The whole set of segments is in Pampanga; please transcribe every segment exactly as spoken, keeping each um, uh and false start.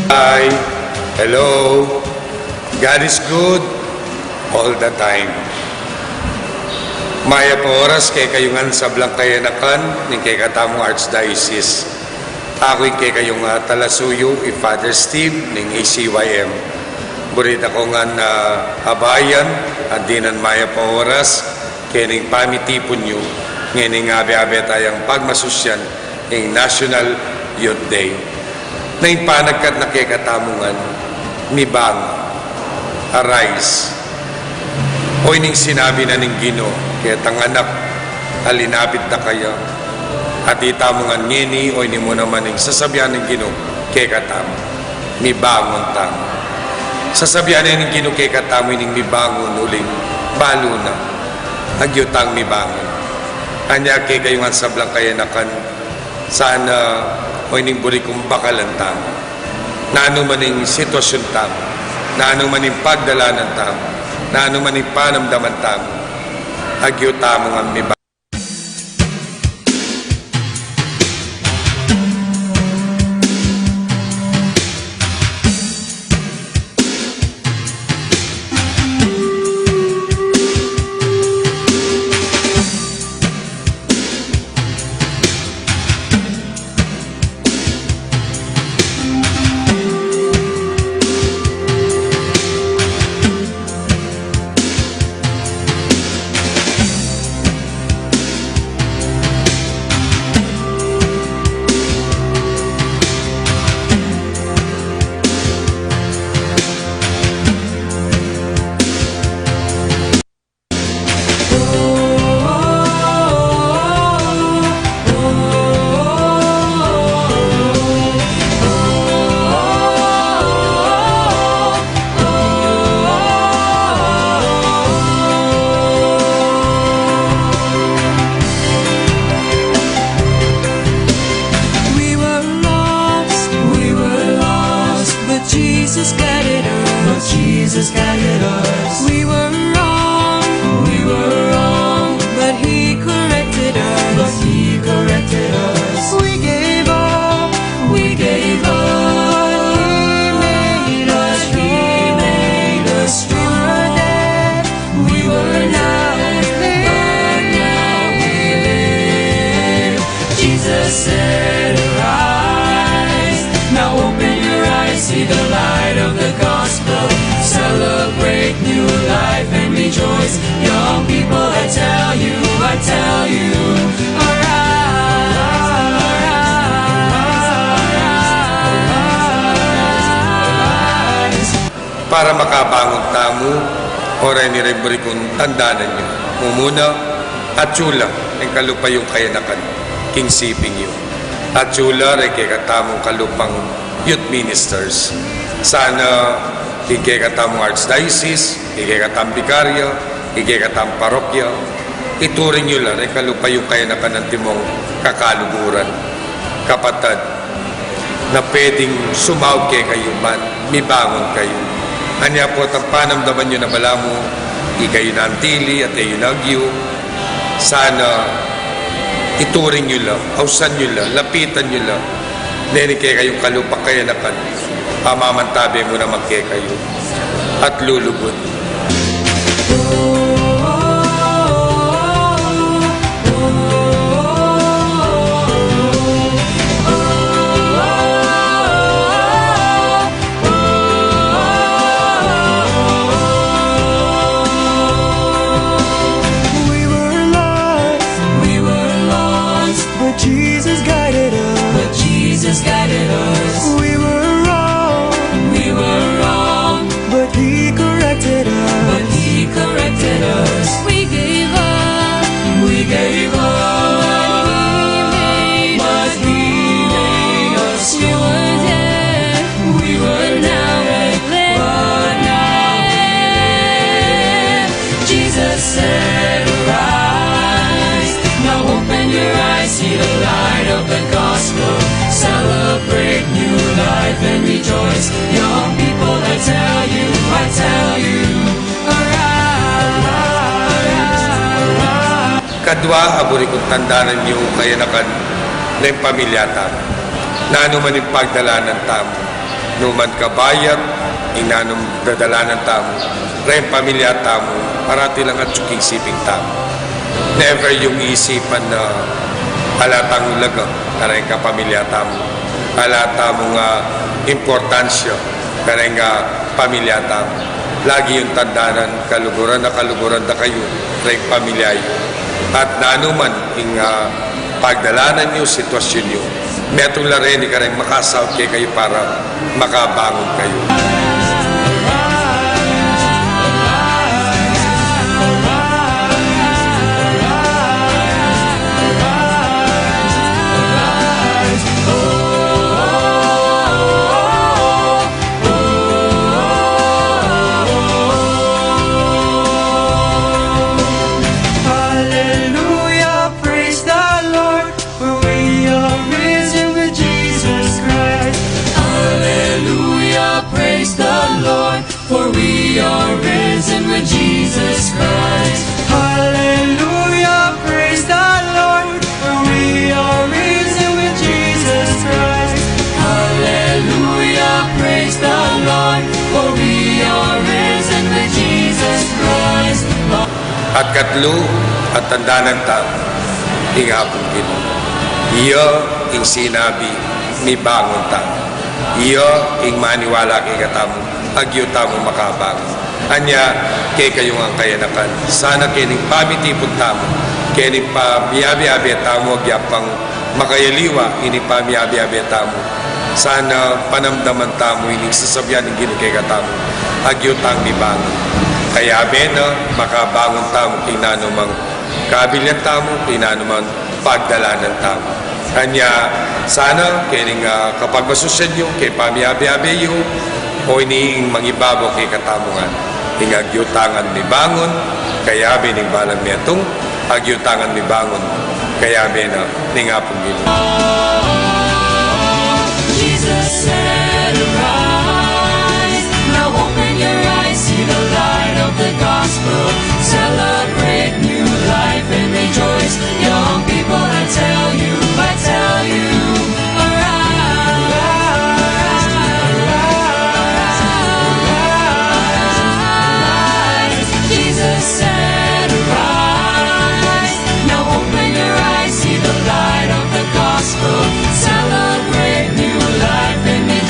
Hi. Hello. God is good all the time. Mayap a oras kekayu ngan sablang kayanakan ning kekatamung Archdiocese. Aku ing kekayung, ah, talasuyu, i Father Steve, ning A C Y M. Buri da kong, ah, abayan, at dinan mayap a oras, keng pamitipun yu, ngening abe-abe tayang pagmasusyan ing National Youth Day. Na ing panagkat na kekatamu ngan, mibangun, arise. O ining sinabi na ning Ginu ketang anak a linapit da kaya, at itamu ngan ngeni, o ini mu naman ing sasabian ning Ginu kekatamu, mibangun tamu. Sasabian na ning Ginu kekatamu ining mibangun uling balu na, agyu tang mibangun. Anya kekayu ngan sablang kayanakan, sana o ining buri kung bakalan tamu. Nanu man ing sitwasyun tamu, nanu man ing pagdalanan tamu, nanu man ing panamdaman tamu, agyu tamu ngan mibangun. We were lost, we were lost, but Jesus guided us. But Jesus guided us. We were wrong, we were wrong, but He corrected us. But He corrected us. We gave up, we gave up, but He made us, but He made us strong. We were dead, we were now, but now we live. Jesus said, "Arise, now open your eyes, see the light of the gospel, celebrate new life and rejoice. Young people, I tell you, I tell you, arise, arise." Para makabangun tamu, o reni ring buri kung tandanan yu. Mumuna, atsu la ring kalupa yung kayanakan king siping yu. Atsu la ring kekatamung kalupang youth ministers. Sana ing kekatamung archdiocese, ing kekatamung bikarya, ing kekatamung parokya, ituring yu la ring kalupa yung kayanakan antimong kakaluguran. Kapatad, na pwedeng sumaub kekayu ban mibangun kayu. Anya potang panamdaman yu na balamu ikayu nantili at e yu na agyu, sana ituring yu la, ausan yu la, lapitan yu la, neni kekayung kalupang kayanakan, pamamantabe mu naman kekayu at lulugud. We were lost, we were lost, but Jesus guided us. But Jesus guided us. We were wrong, we were wrong, but He corrected us. But He corrected us. We gave up, we gave up, but He made us, but He made us strong. We were dead, we were now, but now we live. Jesus said, "Arise, now open your eyes, see the light of the gospel, celebrate new life and rejoice. Young people, I tell you, I tell you, arise." Kadwa a buri kung tandanan yu kayanakan, ring pamilya tamu. Nanu man ing pagdalanan tamu, Numan kabayat ing nanung dadalanan tamu, reng pamilya tamu, parati lang atyu king siping tamu. Never yung isipan na ala tang ulaga kareng kapamilya tamu, ala tamung importansya kareng pamilya tamu. Lagi yung tandanan, kaluguran na kaluguran da kayu reng pamilya yu. At nanuman ing pagdalanan yu, sitwasyun yu, metung la reni kareng makasaut kekayu para makabangun kayu. Hallelujah, praise the Lord, for we are risen with Jesus Christ. Hallelujah, praise the Lord, for we are risen with Jesus Christ. Hallelujah, praise the Lord, for we are risen with Jesus Christ. Hallelujah, praise the Lord, for we are risen with Jesus Christ. At katlu, at tandanan ta ing Apung Ginu. Iya ing sinabi, mibangun ta. Iya ing maniwala kekatamu, agyu tamu makabangun. Anya, kekayu ngan kayanakan, sana kening pamitipun tamu, kening pamiabe-abe tamu, agya pang makayaliwa ining pamiabe-abe tamu, sana panamdaman tamu ining sasabian ning Ginu kekatamu, agyu tang mibangun. Kayabe na, makabangun tamu king nanumang kabilyan tamu, king nanumang pagdalanan tamu. Anya, sana kening kapagmasusyan yu keng pamiabe-abe yu, o ini ing mangibabaw kekatamu ngan, ing agyu ta ngan mibangun kayabe ning balang metung, agyu ta ngan mibangun kayabe na ning Apung Ginu. Jesus said, "Arise, now open your eyes, see the light of the gospel. Celebrate new life and rejoice. Young people, I tell you, I tell you, arise, arise." Jesus said, "Arise, now open your eyes, see the light of the gospel. Celebrate new life and rejoice.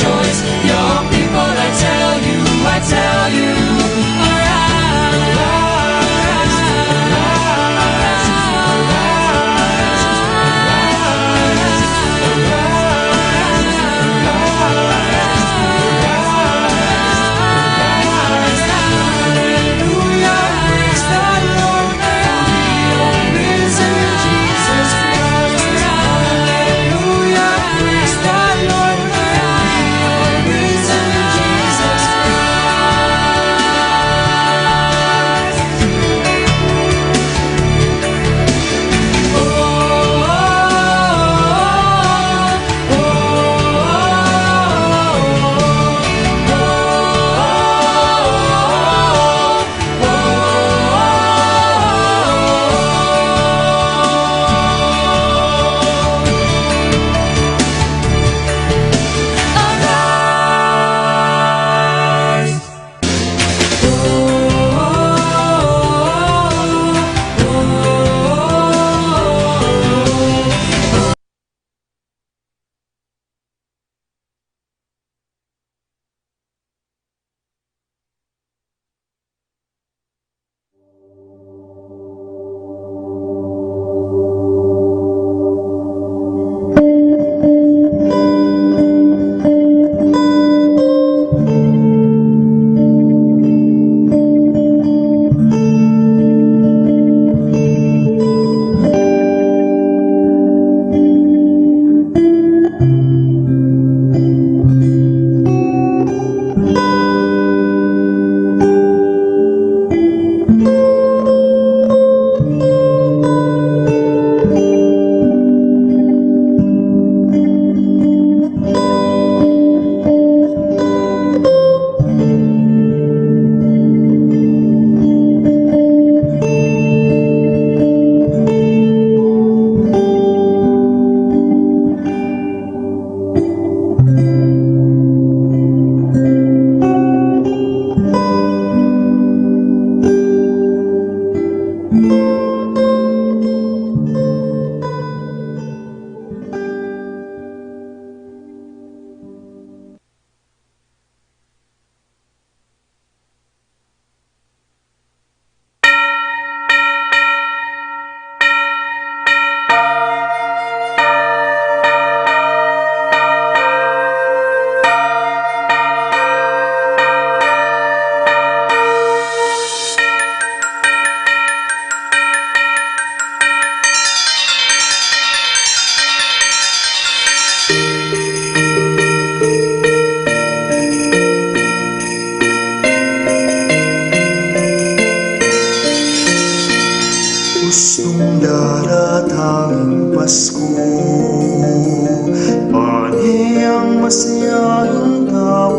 Masayain tau,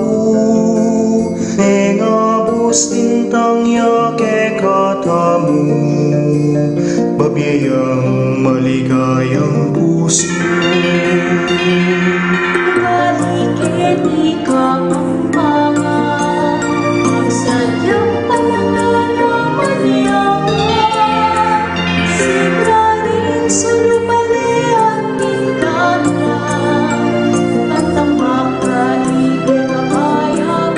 mengabus bintang ya kekatamu, babie yang maligayang pusu. Balik keti Kapampangan, masayain tau, mengabus bintang ya kekatamu, babie yang maligayang pusu. Siklarin sulubalian kita na, tantang makalibe kapayapan.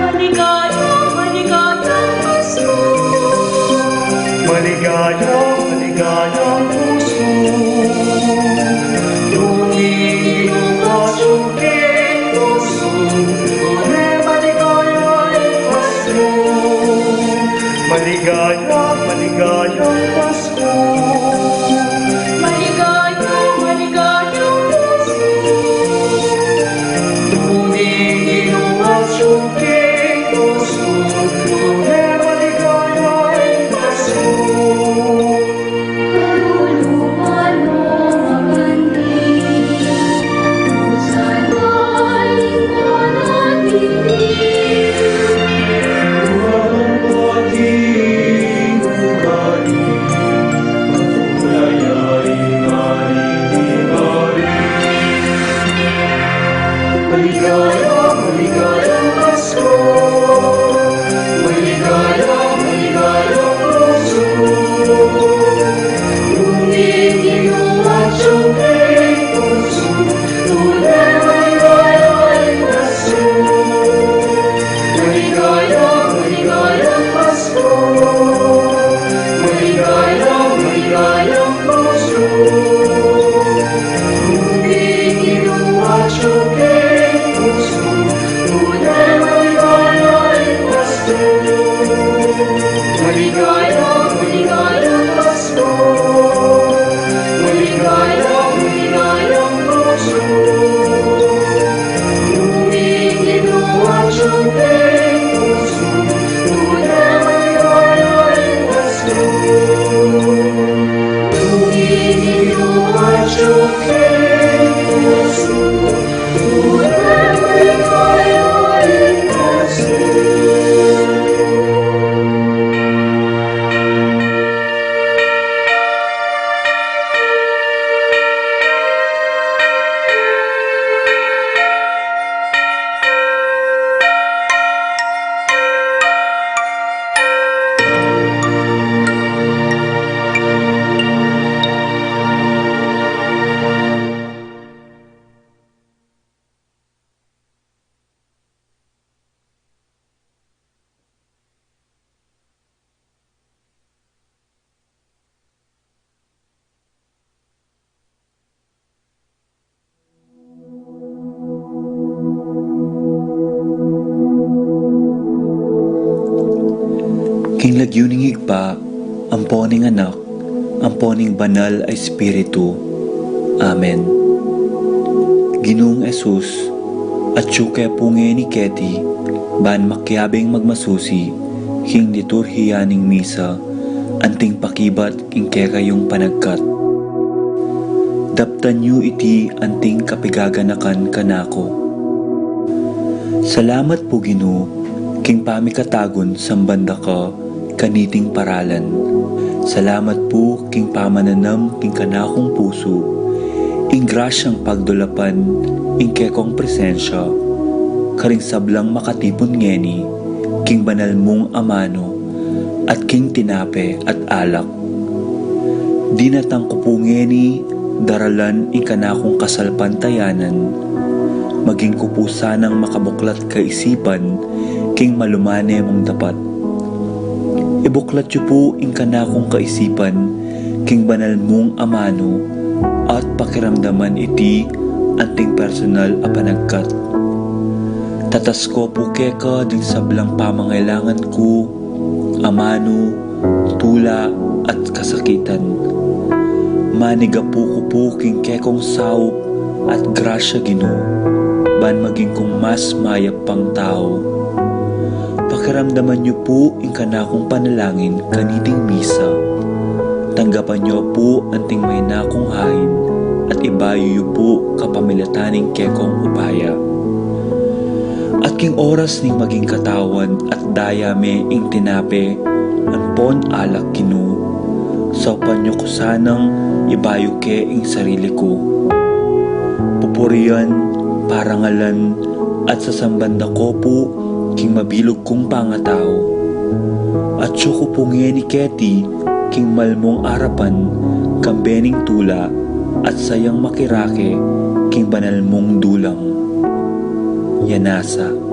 Maligaya, maligayang Pasko. Maligaya, maligayang Pasko. Tune ing Ginu atyu king pusu, tune maligaya ing Pasko. Maligaya, maligayang Pasko. Maligaya, maligayang Pasko. Tune ing Ginu atyu king pusu, tune maligaya ing Pasko. Maligaya, maligayang Pasko. Maligaya, maligayang Pasko. Tune ing Ginu atyu king pusu, tune maligaya ing Pasko. Maligaya, maligayang Pasko. Maligaya, maligayang Pasko. Tune ing Ginu atyu king pusu, tune maligaya ing Pasko. Maligaya, maligayang Pasko. Maligaya, maligayang Pasko. Tune ing Ginu atyu king pusu, tune maligaya ing Pasko. Tune ing Ginu atyu king pusu, tune maligaya ing Pasko. King lagyu ning Ibpa, ampo ning Anak, ampo ning Banal a Espiritu. Amen. Ginung Jesus, atyu ke pu ngeni keti, ban makiabing magmasusi king liturhiya ning misa, anting pakibat king kekayung panagkat. Daptan yu iti anting kapigaganakan kanaku. Salamat pu, Ginu, king pamikatagun samban da ka kaniting paralan. Salamat pu king pamananam king kanakung pusu ing grasyang pagdulapan ing kekong presensya karing sablang makatipun ngeni king banal mung amanu at king tinape at alak. Dinatang ku pu ngeni daralan ing kanakung kasalpantayanan, maging ku pu sanang makabuklat kaisipan king malumane mung dapat. Ibuklat yu pu ing kanakung kaisipan king banal mung amanu at pakiramdaman iti anting personal a panagkat. Tatasko pu keka ding sablang pamangailangan ku, amanu, tula, at kasakitan. Manigapu ku pu king kekong saup at grasya, Ginu, ban maging kung mas mayap pang tau. Pakiramdaman yu pu ing kanakung panalangin kaniting misa. Tanggapan yu pu anting mahinakung hain at ibayu yu pu kapamilatan ning kekong upaya. At king oras ning maging katawan at daya me ing tinape ampon alak, Ginu, saupan yu ku sanang ibayu ke ing sarili ku. Pupurian, parangalan, at sasamban da ko pu king mabilug kung pangatau. Atyu ku pu ngeni keti king mal mung arapan, kambe ning tula at sayang makirake king banal mung dulang. Yanasa.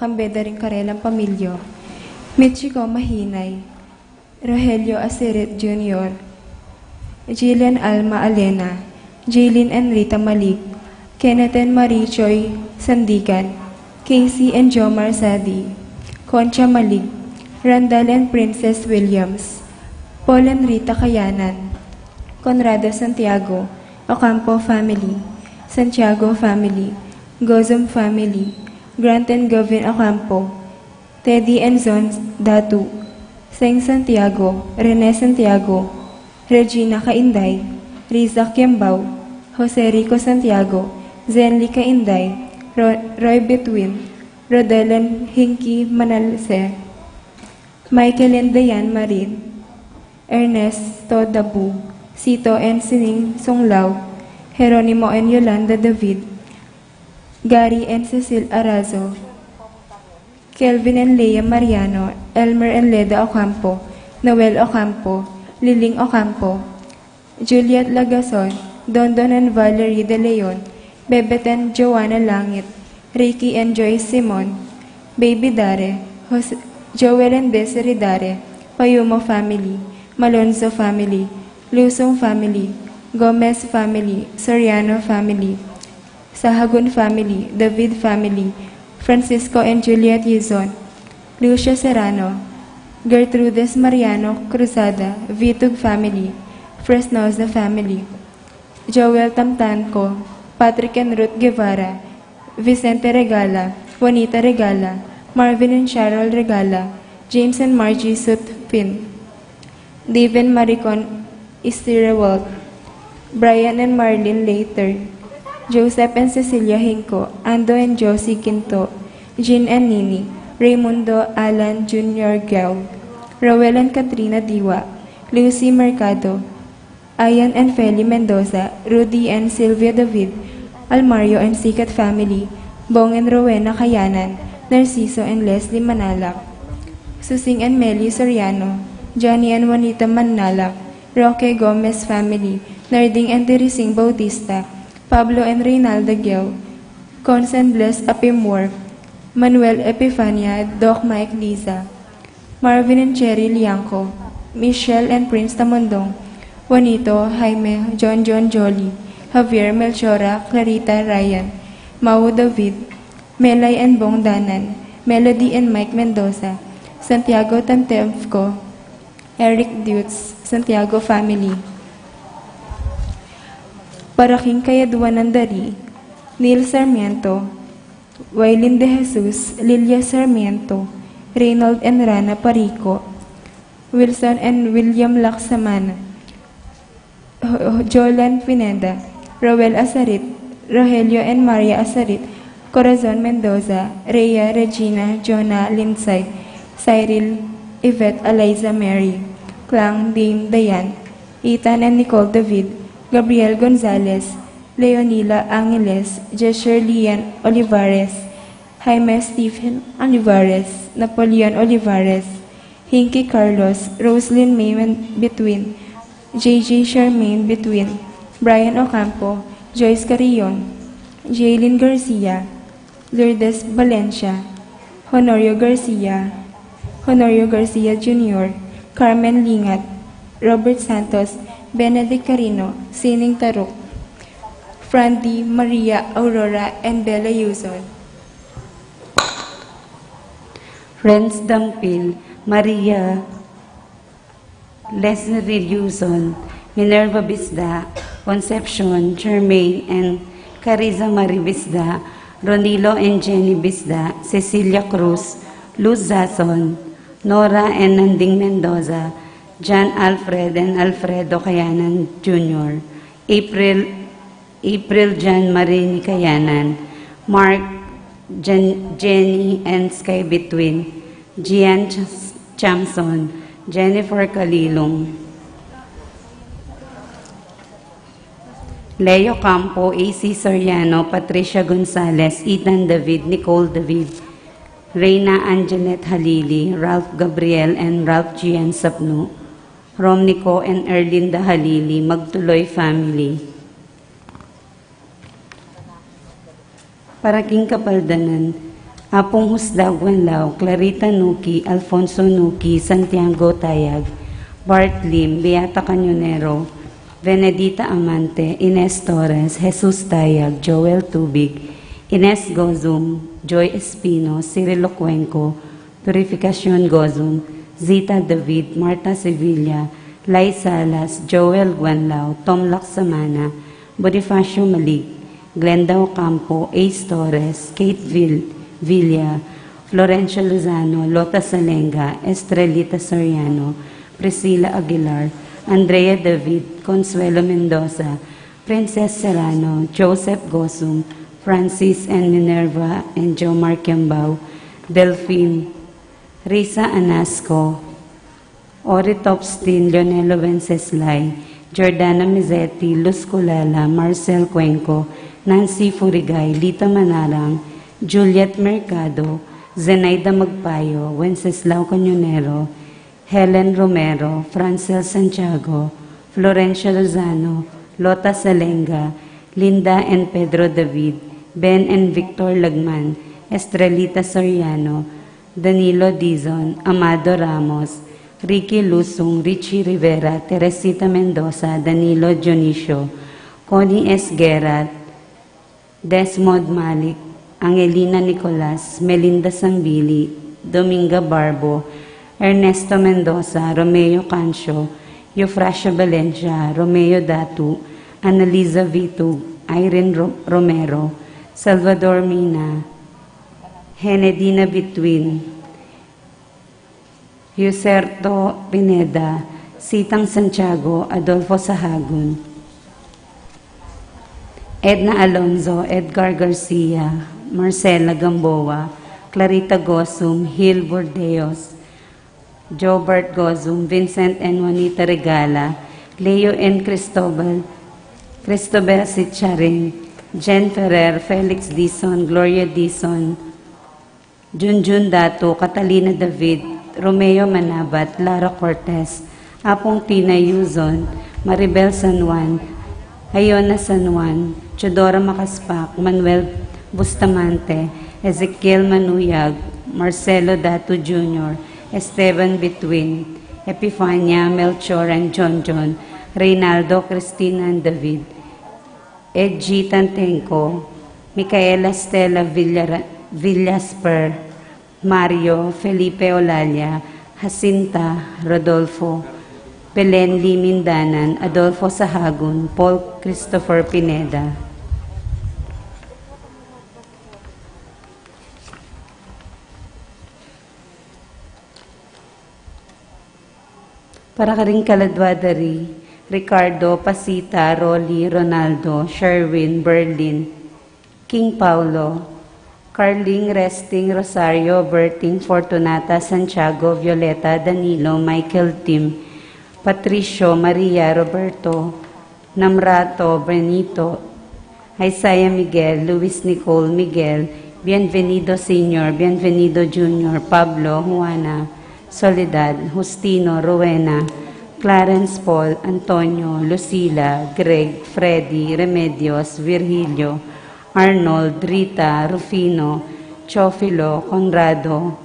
kambe da ring karelang pamilya. Michiko Mahinay, Rogelio Asirit Junior, Jillian Alma Alena, Jaylin and Rita Malig, Kenneth and Marie Choi Sandigan, Casey and Jomar Sadi, Concha Malig, Randall and Princess Williams, Paul and Rita Kayanan, Conrado Santiago, Ocampo family, Santiago family, Gozum family, Grant and Govin Ocampo, Teddy and Zon Datu, Seng Santiago, Rene Santiago, Regina Kainday, Riza Kiambao, Jose Rico Santiago, Zenly Kainday, Ro- Roy Betwin, Rodel and Hinky Manalse, Michael and Dayan Marin, Ernesto Dabu, Sito and Sining Sunglao, Jeronimo and Yolanda David, Gary and Cecil Arazo, Kelvin and Leia Mariano, Elmer and Leda Ocampo, Noel Ocampo, Liling Ocampo, Juliet Lagason, Dondon and Valerie De Leon, Bebet and Joanna Langit, Ricky and Joyce Simon, Baby Dare, Jose- Joel and Desiree Dare, Payumo family, Malonzo family, Lusong family, Gomez family, Soriano family, Sahagun family, David family, Francisco and Juliet Yuzon, Lucia Serrano, Gertrudes Mariano Cruzada, Vitug family, Fresnoza family, Joel Tamtanco, Patrick and Ruth Guevara, Vicente Regala, Juanita Regala, Marvin and Cheryl Regala, James and Margie Sutpin, Dave and Maricon Istirewalt, Brian and Marlene Later, Joseph and Cecilia Hinco, Ando and Josie Quinto, Jean and Nini, Raymundo Alan Junior Gao, Roel and Katrina Diwa, Lucy Mercado, Ian and Feli Mendoza, Rudy and Sylvia David, Almario and Sikat family, Bong and Rowena Kayanan, Narciso and Leslie Manalak, Susing and Meli Soriano, Johnny and Juanita Manalak, Roque Gomez family, Narding and Teresing Bautista, Pablo and Reynalda Geo, Cons and Bless Apimor, Manuel Epifania, Doc Mike Liza, Marvin and Cherry Liangco, Michelle and Prince Tamondong, Juanito, Jaime, John John Jolly, Javier, Melchora, Clarita, Ryan, Mau David, Melay and Bong Danan, Melody and Mike Mendoza, Santiago Tantemfco, Eric Dutz, Santiago family. Para king kayaduanan da ri, Neil Sarmiento, Wailin De Jesus, Lilia Sarmiento, Reynold and Rana Parico, Wilson and William Laksamana, Ho- Ho- Jolan Pineda, Roel Asarit, Rogelio and Maria Asarit, Corazon Mendoza, Rhea, Regina, Jonah, Linsay, Cyril, Yvette, Eliza, Mary, Clang, Dame, Dayan, Ethan and Nicole David, Gabriel Gonzalez, Leonila Angeles, Jesher Lian Olivares, Jaime Stephen Olivares, Napoleon Olivares, Hinky Carlos, Roslyn May Men- Between, J J Charmaine Between, Brian Ocampo, Joyce Carrion, Jaylin Garcia, Lourdes Valencia, Honorio Garcia, Honorio Garcia Junior, Carmen Lingat, Robert Santos, Benedict Carino, Sining Taruk, Frandy, Maria, Aurora, and Bella Yuzon. Renz Dampil, Maria, Leslie Yuzon, Minerva Bisda, Concepcion, Germain and Cariza Marie Bisda, Ronilo and Jenny Bisda, Cecilia Cruz, Luz Zason, Nora and Nanding Mendoza, John Alfred and Alfredo Kayanan Junior, April April Jan Marie Nikayanan, Mark Jan- Jenny and Sky Between, Gian Ch- Chamson, Jennifer Kalilong, Leo Campo, A C Soriano, Patricia Gonzalez, Ethan David, Nicole David, Reina Anjanette Halili, Ralph Gabriel, and Ralph Gian Sapno, Rom Nico and Erlinda Halili, Magtuloy family. Para king kapaldanan, Apung Husda Guenlao, Clarita Nuki, Alfonso Nuki, Santiago Tayag, Bart Lim, Beata Cañonero, Benedita Amante, Ines Torres, Jesus Tayag, Joel Tubig, Ines Gozum, Joy Espino, Cirilo Cuenco, Purificacion Gozum, Zita David, Martha Sevilla, Lai Salas, Joel Guenlao, Tom Laksamana, Bonifacio Malig, Glenda Ocampo, Ace Torres, Kate Vil-, Villa, Florencio Lozano, Lota Salenga, Estrelita Soriano, Priscilla Aguilar, Andrea David, Consuelo Mendoza, Princess Serrano, Joseph Gosum, Francis and Minerva and Jomar Kiambao, Delphine, Risa Anasco, Ori Topstin, Leonelo Wenceslay, Jordana Mizetti, Luz Culala, Marcel Cuenco, Nancy Furigay, Lita Manarang, Juliet Mercado, Zenaida Magpayo, Wenceslao Cañonero, Helen Romero, Francel Santiago, Florencia Lozano, Lota Salenga, Linda and Pedro David, Ben and Victor Lagman, Estrelita Soriano, Danilo Dizon, Amado Ramos, Ricky Lusung, Richie Rivera, Teresita Mendoza, Danilo Dionisio, Connie S. Gerard, Desmond Malik, Angelina Nicolas, Melinda Sambili, Dominga Barbo, Ernesto Mendoza, Romeo Cancio, Eufrasia Valencia, Romeo Datu, Annalisa Vitug, Irene Ro-, Romero, Salvador Mina, Henedina Bituin, Yuserto Pineda, Sitang Santiago, Adolfo Sahagun, Edna Alonzo, Edgar Garcia, Marcela Gamboa, Clarita Gosum, Hil Burdeos, Jobert Gosum, Vincent and Juanita Regala, Leo and Cristobal, Cristobal Sicharin, Jen Ferrer, Felix Dizon, Gloria Dizon, Junjun Datu, Catalina David, Romeo Manabat, Lara Cortez, Apung Tina Yuzon, Maribel San Juan, Ayona San Juan, Teodora Macaspac, Manuel Bustamante, Ezekiel Manuyag, Marcelo Datu Junior, Esteban Bituin, Epifania, Melchor and John John, Reynaldo, Cristina and David, Edgy Tantenco, Micaela Stella Villara-, Villasper, Mario, Felipe Olalia, Jacinta, Rodolfo, Belen Limindanan, Adolfo Sahagun, Paul Christopher Pineda. Para karing kaladwa da ri, Ricardo, Pasita, Rolly, Ronaldo, Sherwin, Berlin, King Paulo, Carling, Resting, Rosario, Berting, Fortunata, Santiago, Violeta, Danilo, Michael, Tim, Patricio, Maria, Roberto, Namrato, Benito, Isaiah Miguel, Luis Nicole Miguel, Bienvenido Senior, Bienvenido Junior, Pablo, Juana, Soledad, Justino, Rowena, Clarence, Paul, Antonio, Lucila, Greg, Freddy, Remedios, Virgilio, Arnold, Rita, Rufino, Teofilo, Conrado,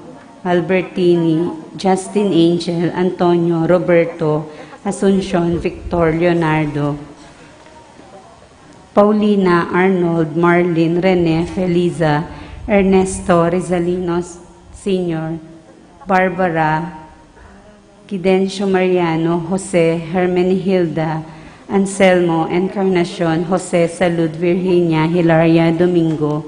Albertini, Justin, Angel, Antonio, Roberto, Asuncion, Victor, Leonardo, Paulina, Arnold, Marlin, Rene, Feliza, Ernesto, Rizalino Senior, Barbara, Gidencio, Mariano, Jose, Hermenegilda, Anselmo, Encarnacion, Jose, Salud, Virginia, Hilaria, Domingo,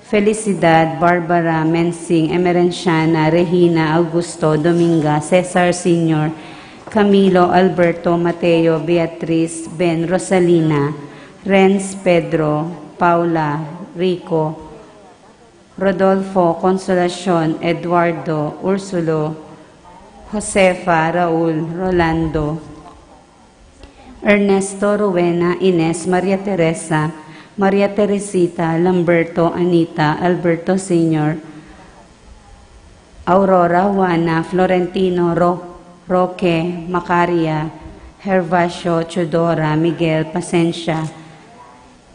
Felicidad, Barbara, Mensing, Emerenciana, Regina, Augusto, Dominga, Cesar Senior, Camilo, Alberto, Mateo, Beatriz, Ben, Rosalina, Renz, Pedro, Paula, Rico, Rodolfo, Consolacion, Eduardo, Ursulo, Josefa, Raul, Rolando, Ernesto, Rowena, Ines, Maria Teresa, Maria Teresita, Lamberto, Anita, Alberto Senior, Aurora, Juana, Florentino, Ro-, Roque, Macaria, Gervasio, Teodora, Miguel, Pasencia,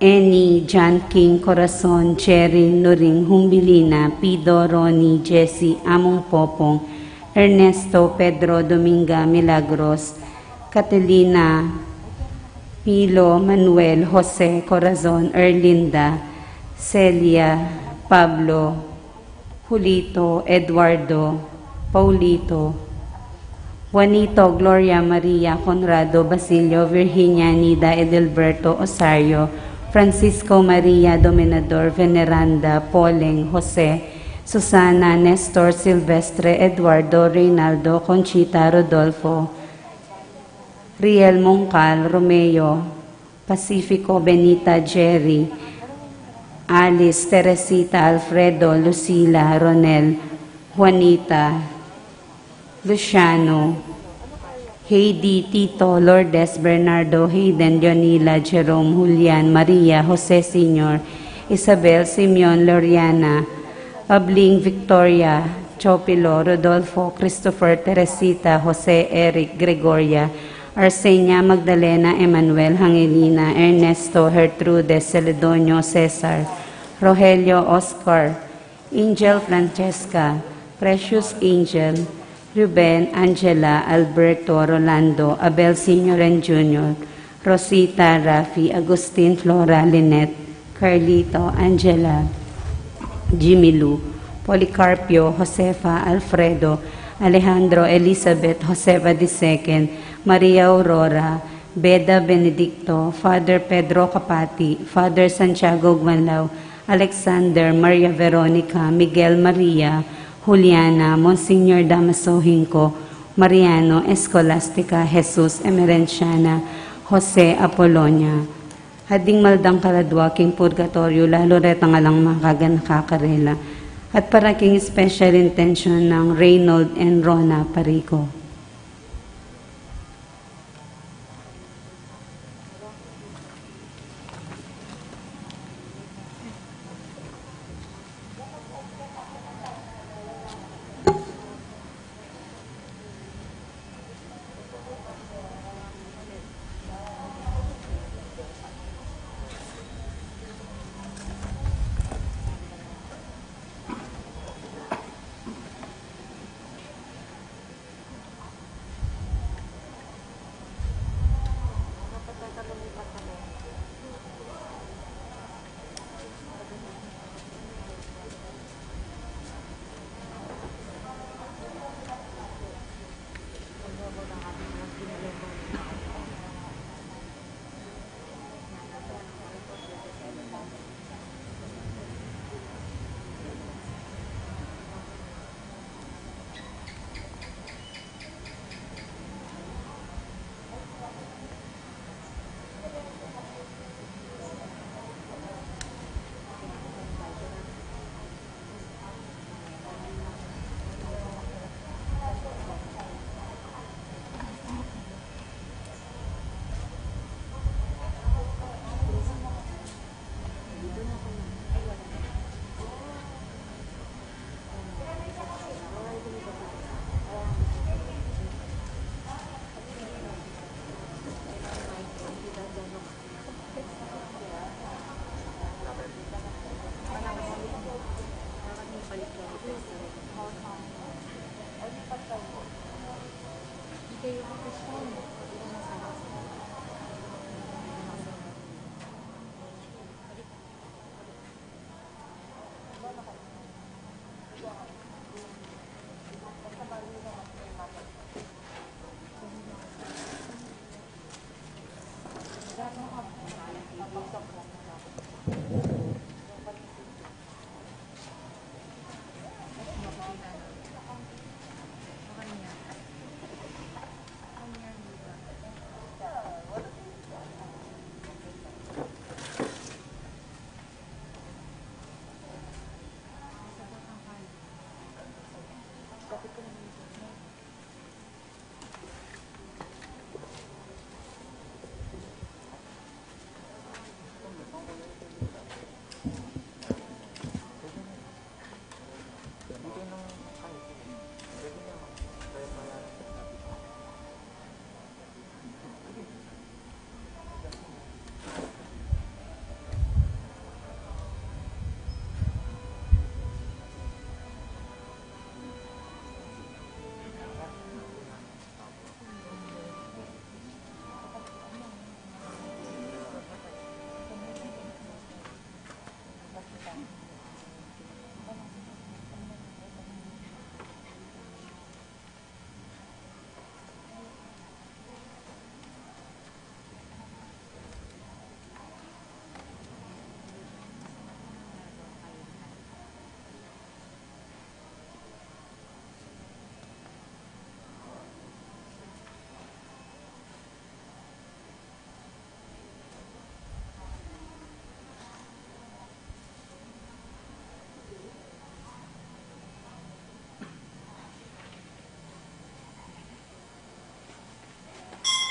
Annie, John King, Corazon, Jerry, Nuring, Humbilina, Pido, Ronnie, Jesse, Among Popong, Ernesto, Pedro, Dominga, Milagros, Catalina, Pilo, Manuel, Jose, Corazon, Erlinda, Celia, Pablo, Julito, Eduardo, Paulito, Juanito, Gloria, Maria, Conrado, Basilio, Virginia, Nida, Edilberto, Osario, Francisco, Maria, Dominador, Veneranda, Poleng, Jose, Susana, Nestor, Silvestre, Eduardo, Reynaldo, Conchita, Rodolfo, Riel, Mongkal, Romeo, Pacifico, Benita, Jerry, Alice, Teresita, Alfredo, Lucila, Ronel, Juanita, Luciano, Heidi, Tito, Lourdes, Bernardo, Hayden, Leonila, Jerome, Julian, Maria, Jose Senior, Isabel, Simeon, Loriana, Abling, Victoria, Chopilo, Rodolfo, Christopher, Teresita, Jose, Eric, Gregoria, Arsenia, Magdalena, Emmanuel, Angelina, Ernesto, Gertrude, Celedonio, Cesar, Rogelio, Oscar, Angel, Francesca, Precious, Angel, Ruben, Angela, Alberto, Rolando, Abel Senior and Junior, Rosita, Rafi, Agustin, Flora, Lynette, Carlito, Angela, Jimmy Lou, Policarpio, Josefa, Alfredo, Alejandro, Elizabeth, Josefa the second, Maria Aurora, Beda, Benedicto, Father Pedro Capati, Father Santiago Guanlao, Alexander, Maria Veronica, Miguel, Maria, Juliana, Monsignor Damaso Hinco, Mariano, Escolastica, Jesus, Emerenciana, Jose, Apolonia. At ding maldang kaladua king purgatoryo, lalu retang alang makaganaka karela. At para king special intention nang Reynold and Rona Parico.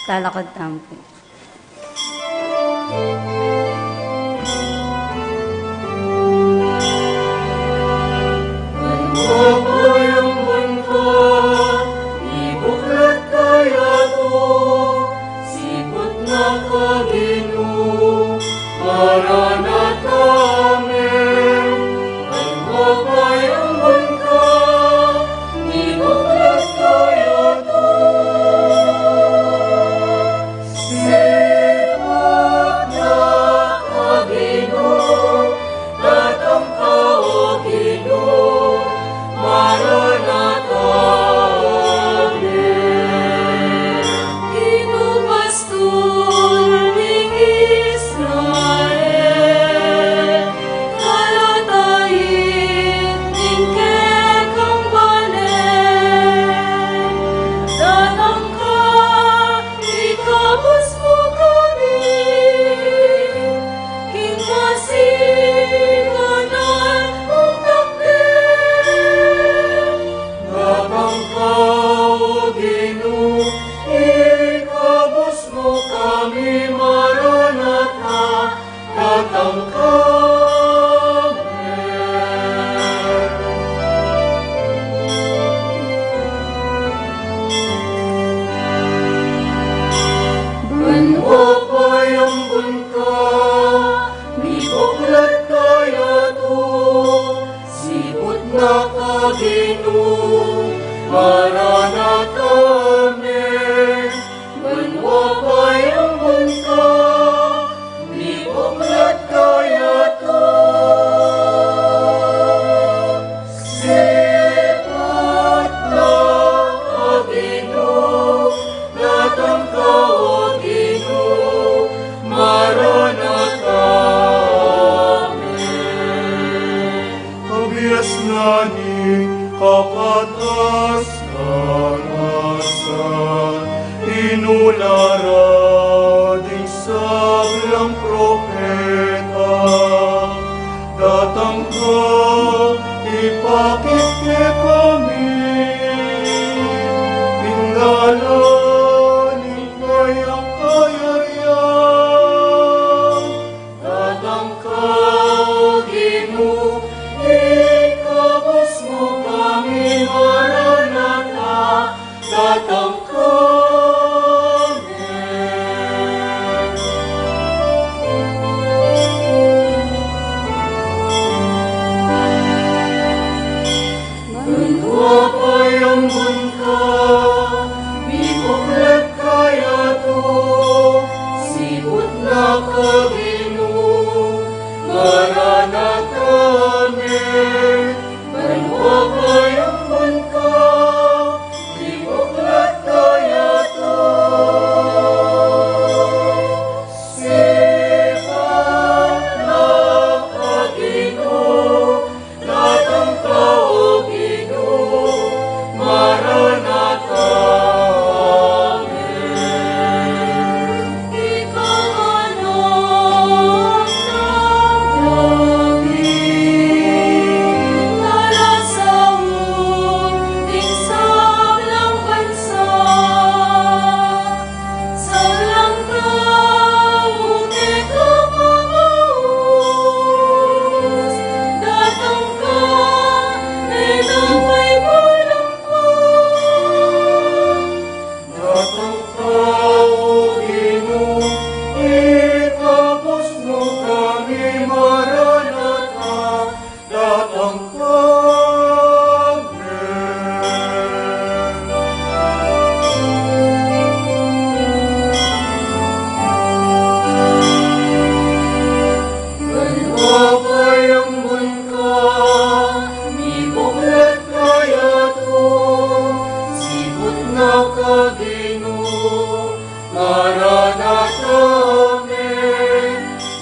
Talakad tamu pu. Siput na ka, Ginu, Maranatha, amen. Ban mapayaman ka, mibuklat ka yatu. Siput na ka, Ginu, datang ka, O Ginu, Maranatha, amen. Ginu, pastul ning Israel, kalatai ning kekang balen, datang ka, ikabus mu kami king masikan mung takder. Datang ka, O Ginu, ikabus mu kami, Maranatha, datang ka, amen. Ban mapayaman ka, mibuklat ka yatu. Siput na ka, Ginu, Maranatha, amen. Ban mapayaman ka, mibuklat ka yatu. Siput na ka, Ginu, datang ka, O Ginu, Maranatha, amen. Kabiasnan ning kakatas-katasan, inula ra ding sablang propeta. Datang ka, ipakit kekami ing dalan ning kayang kayarian. Datang ka, O Ginu, ikabus mu kami, Maranatha, datang ka, amen. Ban mapayaman ka, mibuklat ka yatu. Siput na ka, Ginu, Maranatha, amen. Ban mapayaman ka, mibuklat ka yatu. Siput na ka, Ginu, datang ka, O Ginu, Maranatha, amen. Ika man ing David, talasaul ning sablang bansa. Sablang tau keka mamaus, datang ka, e na paibalang pa. Datang ka, O Ginu, ikabus mu kami, Maranatha, datang ka, amen. Ban mapayaman ka, mibuklat ka yatu. Siput na ka, Ginu, Maranatha, amen.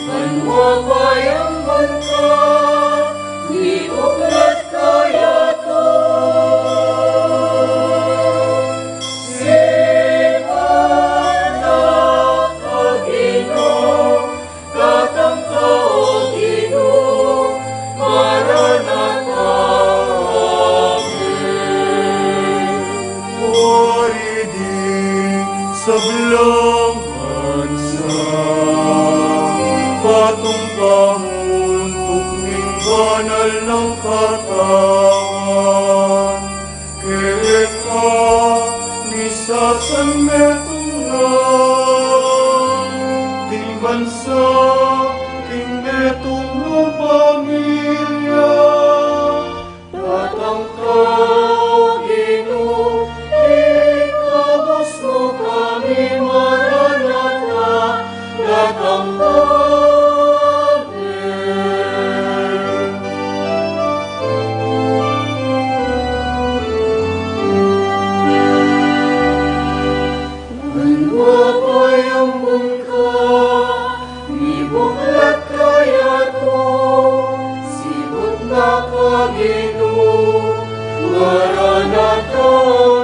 Ban mapayaman ka, mibuklat ka yatu. Siput na ka, Ginu, datang ka, O Ginu, Maranatha, amen. Wari ding sablang San metung na ding bansa, ding metung nang pamilya, datang ka, O Ginu, ikabus mu kami, Maranatha, datang ka. Ban mapayambun ka, mibuklat ka yatu, sibut na ka, Ginu, Maranatha,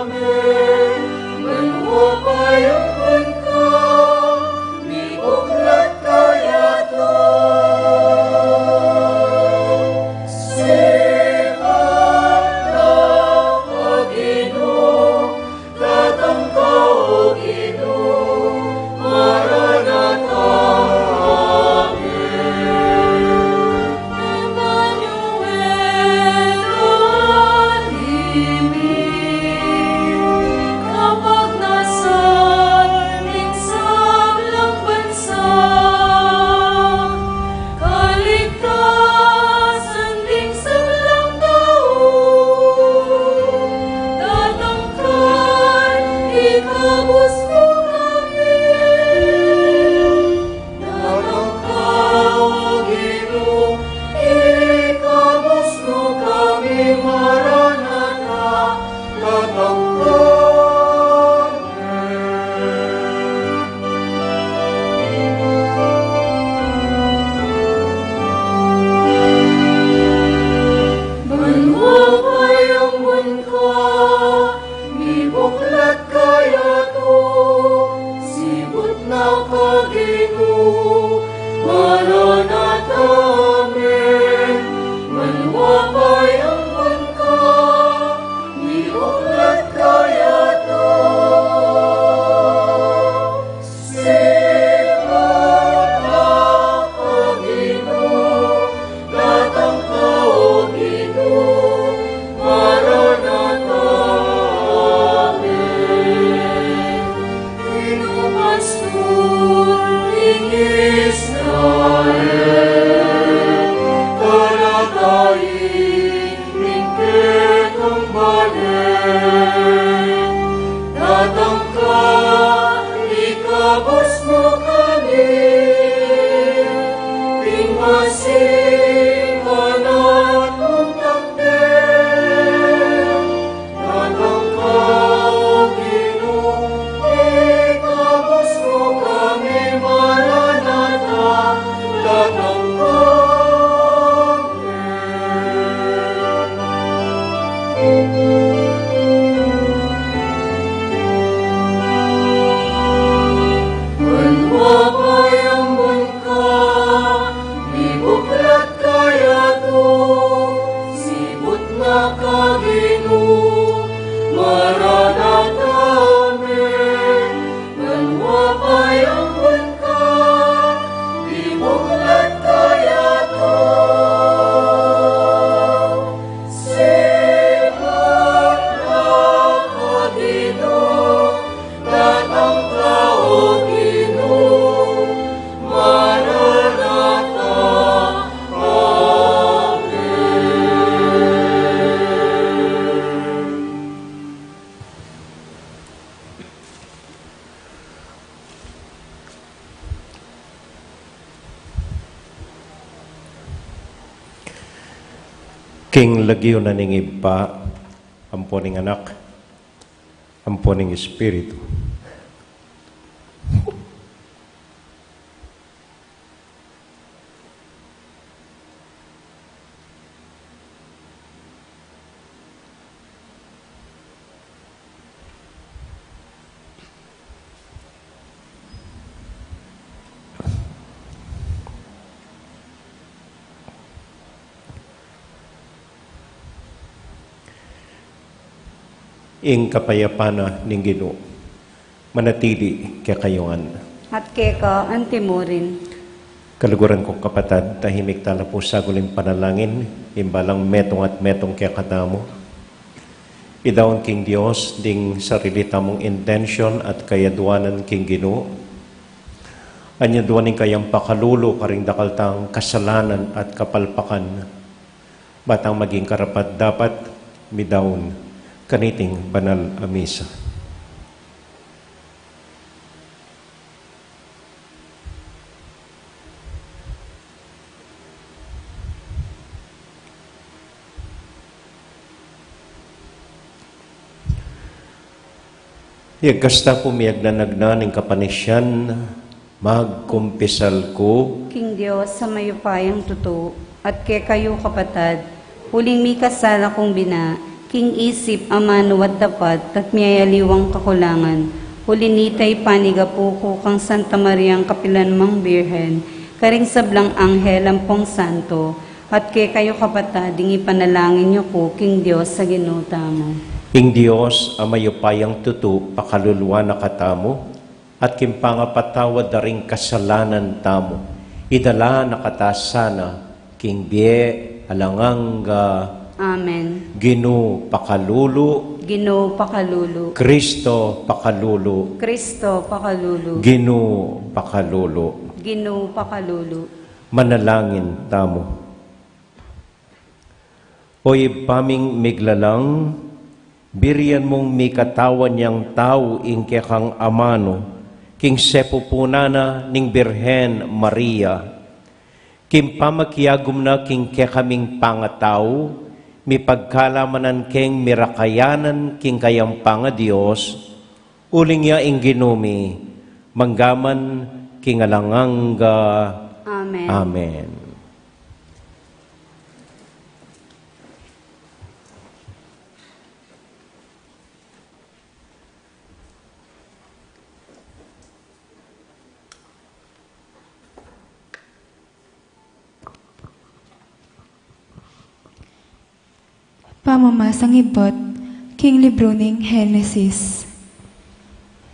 amen. Ban mapayambun ka, mibuklat ka yatu, sibut na ka, Ginu, datang ka, O Ginu, Maranatha, amen. Emmanuel, God with us, kapagnasan ning sablang bansa, kaligtasan ding sablang tau, datang ka, ikabus mu kami. Datang ka, O Ginu, ikabus mu kami, Maranatha, datang ka. Ban mapayambun ka, mibuklat ka yatu, sibut na ka, Ginu, Maranatha, amen. Ban mapayambun ka, mibuklat ka yatu, sibut na ka, Ginu, datang ka, O Ginu, Maranatha, amen. Pinupastul ning Israel, talatain ning kekang balen. Datang ka, ikabus mu kami, ding masingan at mung takder. Datang ka, O Ginu, ikabus mu kami, Maranatha, datang ka. Ban mapayambun ka, mibuklat ka yatu, sibut na ka, Ginu, Maranatha, amen. Ban mapayambun ka, mibuklat ka yatu, sibut na ka, Ginu, datang ka, O Ginu, Maranatha, amen. King lagyu na ning Ibpa, ampo ning Anak, ampo ning Espiritu. Ing kapayapan na ning Ginu manatili kekayu ngan. At keka anti murin. Kaluguran kung kapatad, tahimik tala pu saguli ing panalangin, ing balang metung at metung kekatamu. Idaun king Dios ding sarili tamung intensyon at kayaduanan king Ginu. Anyaduan ing kayang pakalulu karing dakal tang kasalanan at kapalpakan, ba tang maging karapat-dapat midaun kaniting banal a misa. Iyagkas ta pu miyagnanagnan ing kapanisyan, magkumpisal ku king Dios a mayupayang tutu, at kekayu kapatad, uling mikasala kung bina, king isip, amanu at dapat, at miyayaliwang kakulangan. Uli nita ipanigapu ku kang Santa Mariang kapilanmang Birhen, karing sablang anghel ampong santo, at kekayu kapatad, ding ipanalangin yu ku king Dios a Ginu tamu. Ing Dios a mayupayang tutu pakaluluan na katamu, at king pangapatawad da ring kasalanan tamu, idala na kata sana king bie alang angga. Amen. Ginu pakalulu. Ginu pakalulu. Kristo pakalulu. Kristo pakalulu. Ginu pakalulu. Ginu pakalulu. Manalangin tamu. O Ibpa ming miglalang, birian mung mikatawan yang tau ing kekang amanu, king sepupunan na ning Birhen Maria. King pamakiagum na king kekaming pangatau, mipagkalamanan keng mirakayanan king kayang pangadios, uling ya ing Ginu mi, manggaman king alang angga. Amen. Amen. Pamamasang ibat king libru ning Henesis.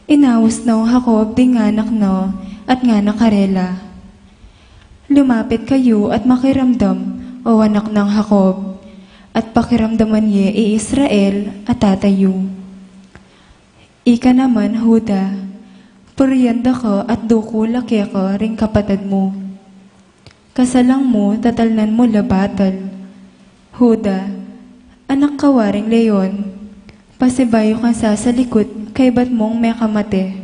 Inaus nong Jacob ding anak na at ngana karela, "Lumapit kayu at makiramdam, o anak nang Jacob, at pakiramdaman ye i Israel a tata yu. Ika naman, Juda, purian da ka at dukul a keka ring kapatad mu. Kasalang mu tatalnan mu la batal. Juda, anak ka waring leon, pasibayu kang sasalikut kaybat mung mekamate.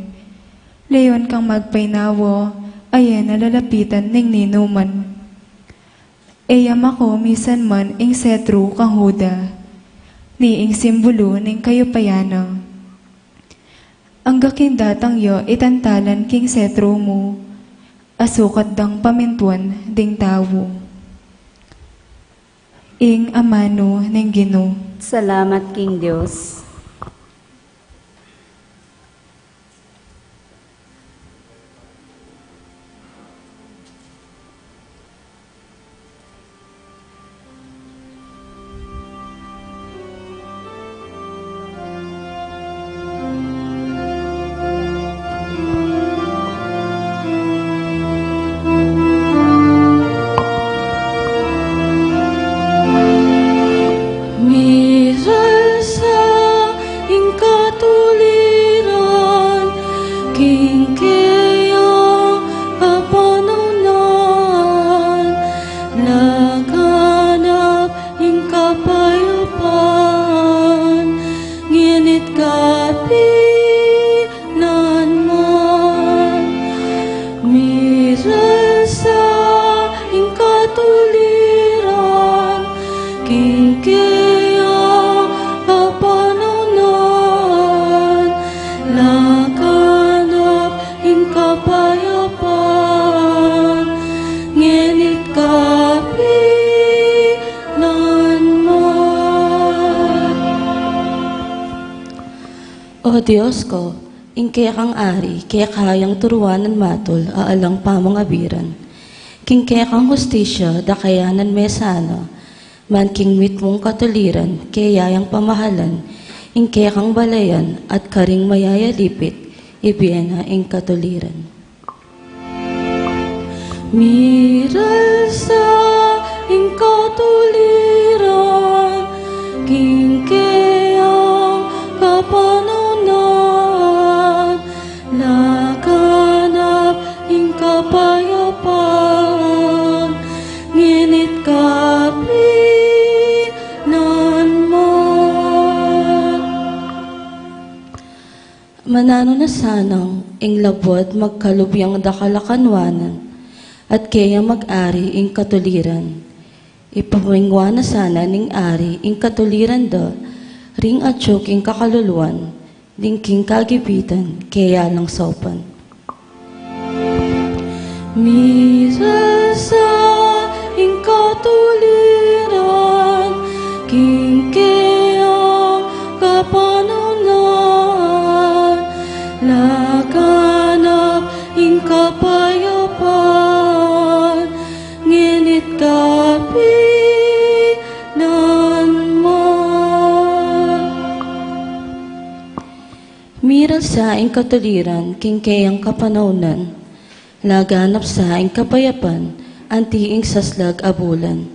Leon kang magpainawa, a e na lalapitan ning ninuman." E ya maku misan man ing setru kang Juda, ni ing simbulu ning kayupayan na. Angga king datang ya itantalan king setru mu, a sukat dang pamintuan ding tau. Ing amanu ning Ginu. Salamat king Dios. Miral sa ing katuliran, king keyang kapanaunan, laganap ing kapayapan, ngenit kapi nan man. Miral sa ing katuliran, king keyang kapanaunan, laganap ing kapayapan, ngenit kapi nan man. O Dios ko, ing kekang ari, keka yang turuanan matul a alang pamangabiran. King kekang hustisya, dakayanan me sana, ban king mitmung katuliran, keya yang pamahalan, ing kekang balayan, at karing mayayalipit, ibie na ing katuliran. Miral sa ing katuliran, king keyang Mananu na sanang ing labuad magkalub yang dakal a kanwanan, at keya mag-ari ing katuliran. Ipamingwa na sana ning ari ing katuliran da ring atyu king kakaluluan, ding king kagipitan keya lang saupan. Miras sa ing katuliran king keyang kapanaunan, laganap ing kapayapan, ngenit kapilan man. Miras sa ing katuliran king keyang kapanaunan, laganap sa ing kapayapan anti ing saslag a bulan.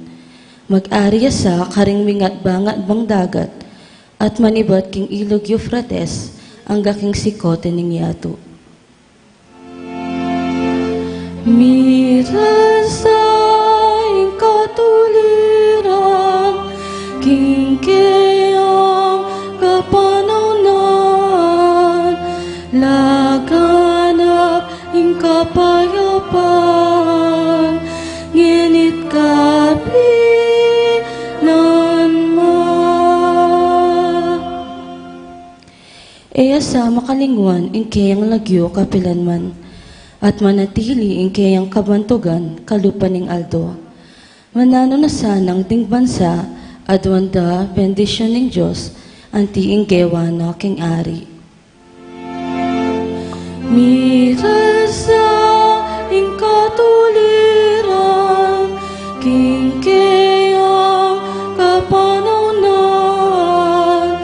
Mag-ari ya sa karing mingatbangatbang dagat, at manibat king ilug Euphrates angga king sikote ning yatu. Miras sa ing katuliran king keyang kapanaunan, laganap ing kapayapan, ngenit kapilan man. E ya sa makalingwan ing keyang lagyu kapilan man, at manatili ing keyang kabantugan kalupa ning aldo. Mananu na sanang ding bansa aduan da bendisyun ning Dios anti ing gewa na king ari. Miras sa ing katuliran king keyang kapanaunan,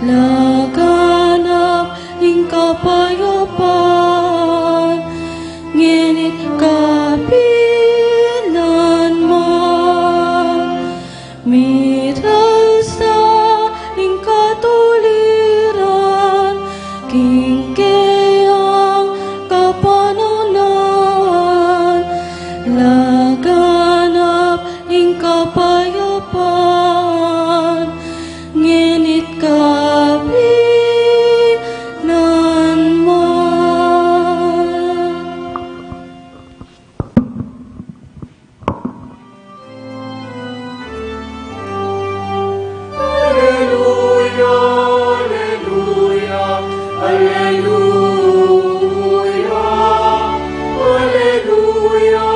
laganap ing kapayapan, ngenit kapilan man. Miras sa ing katuliran king keyang kapanaunan, laganap ing kapayapan, ngenit kapilan man. Aleluya, aleluya, aleluya, aleluya.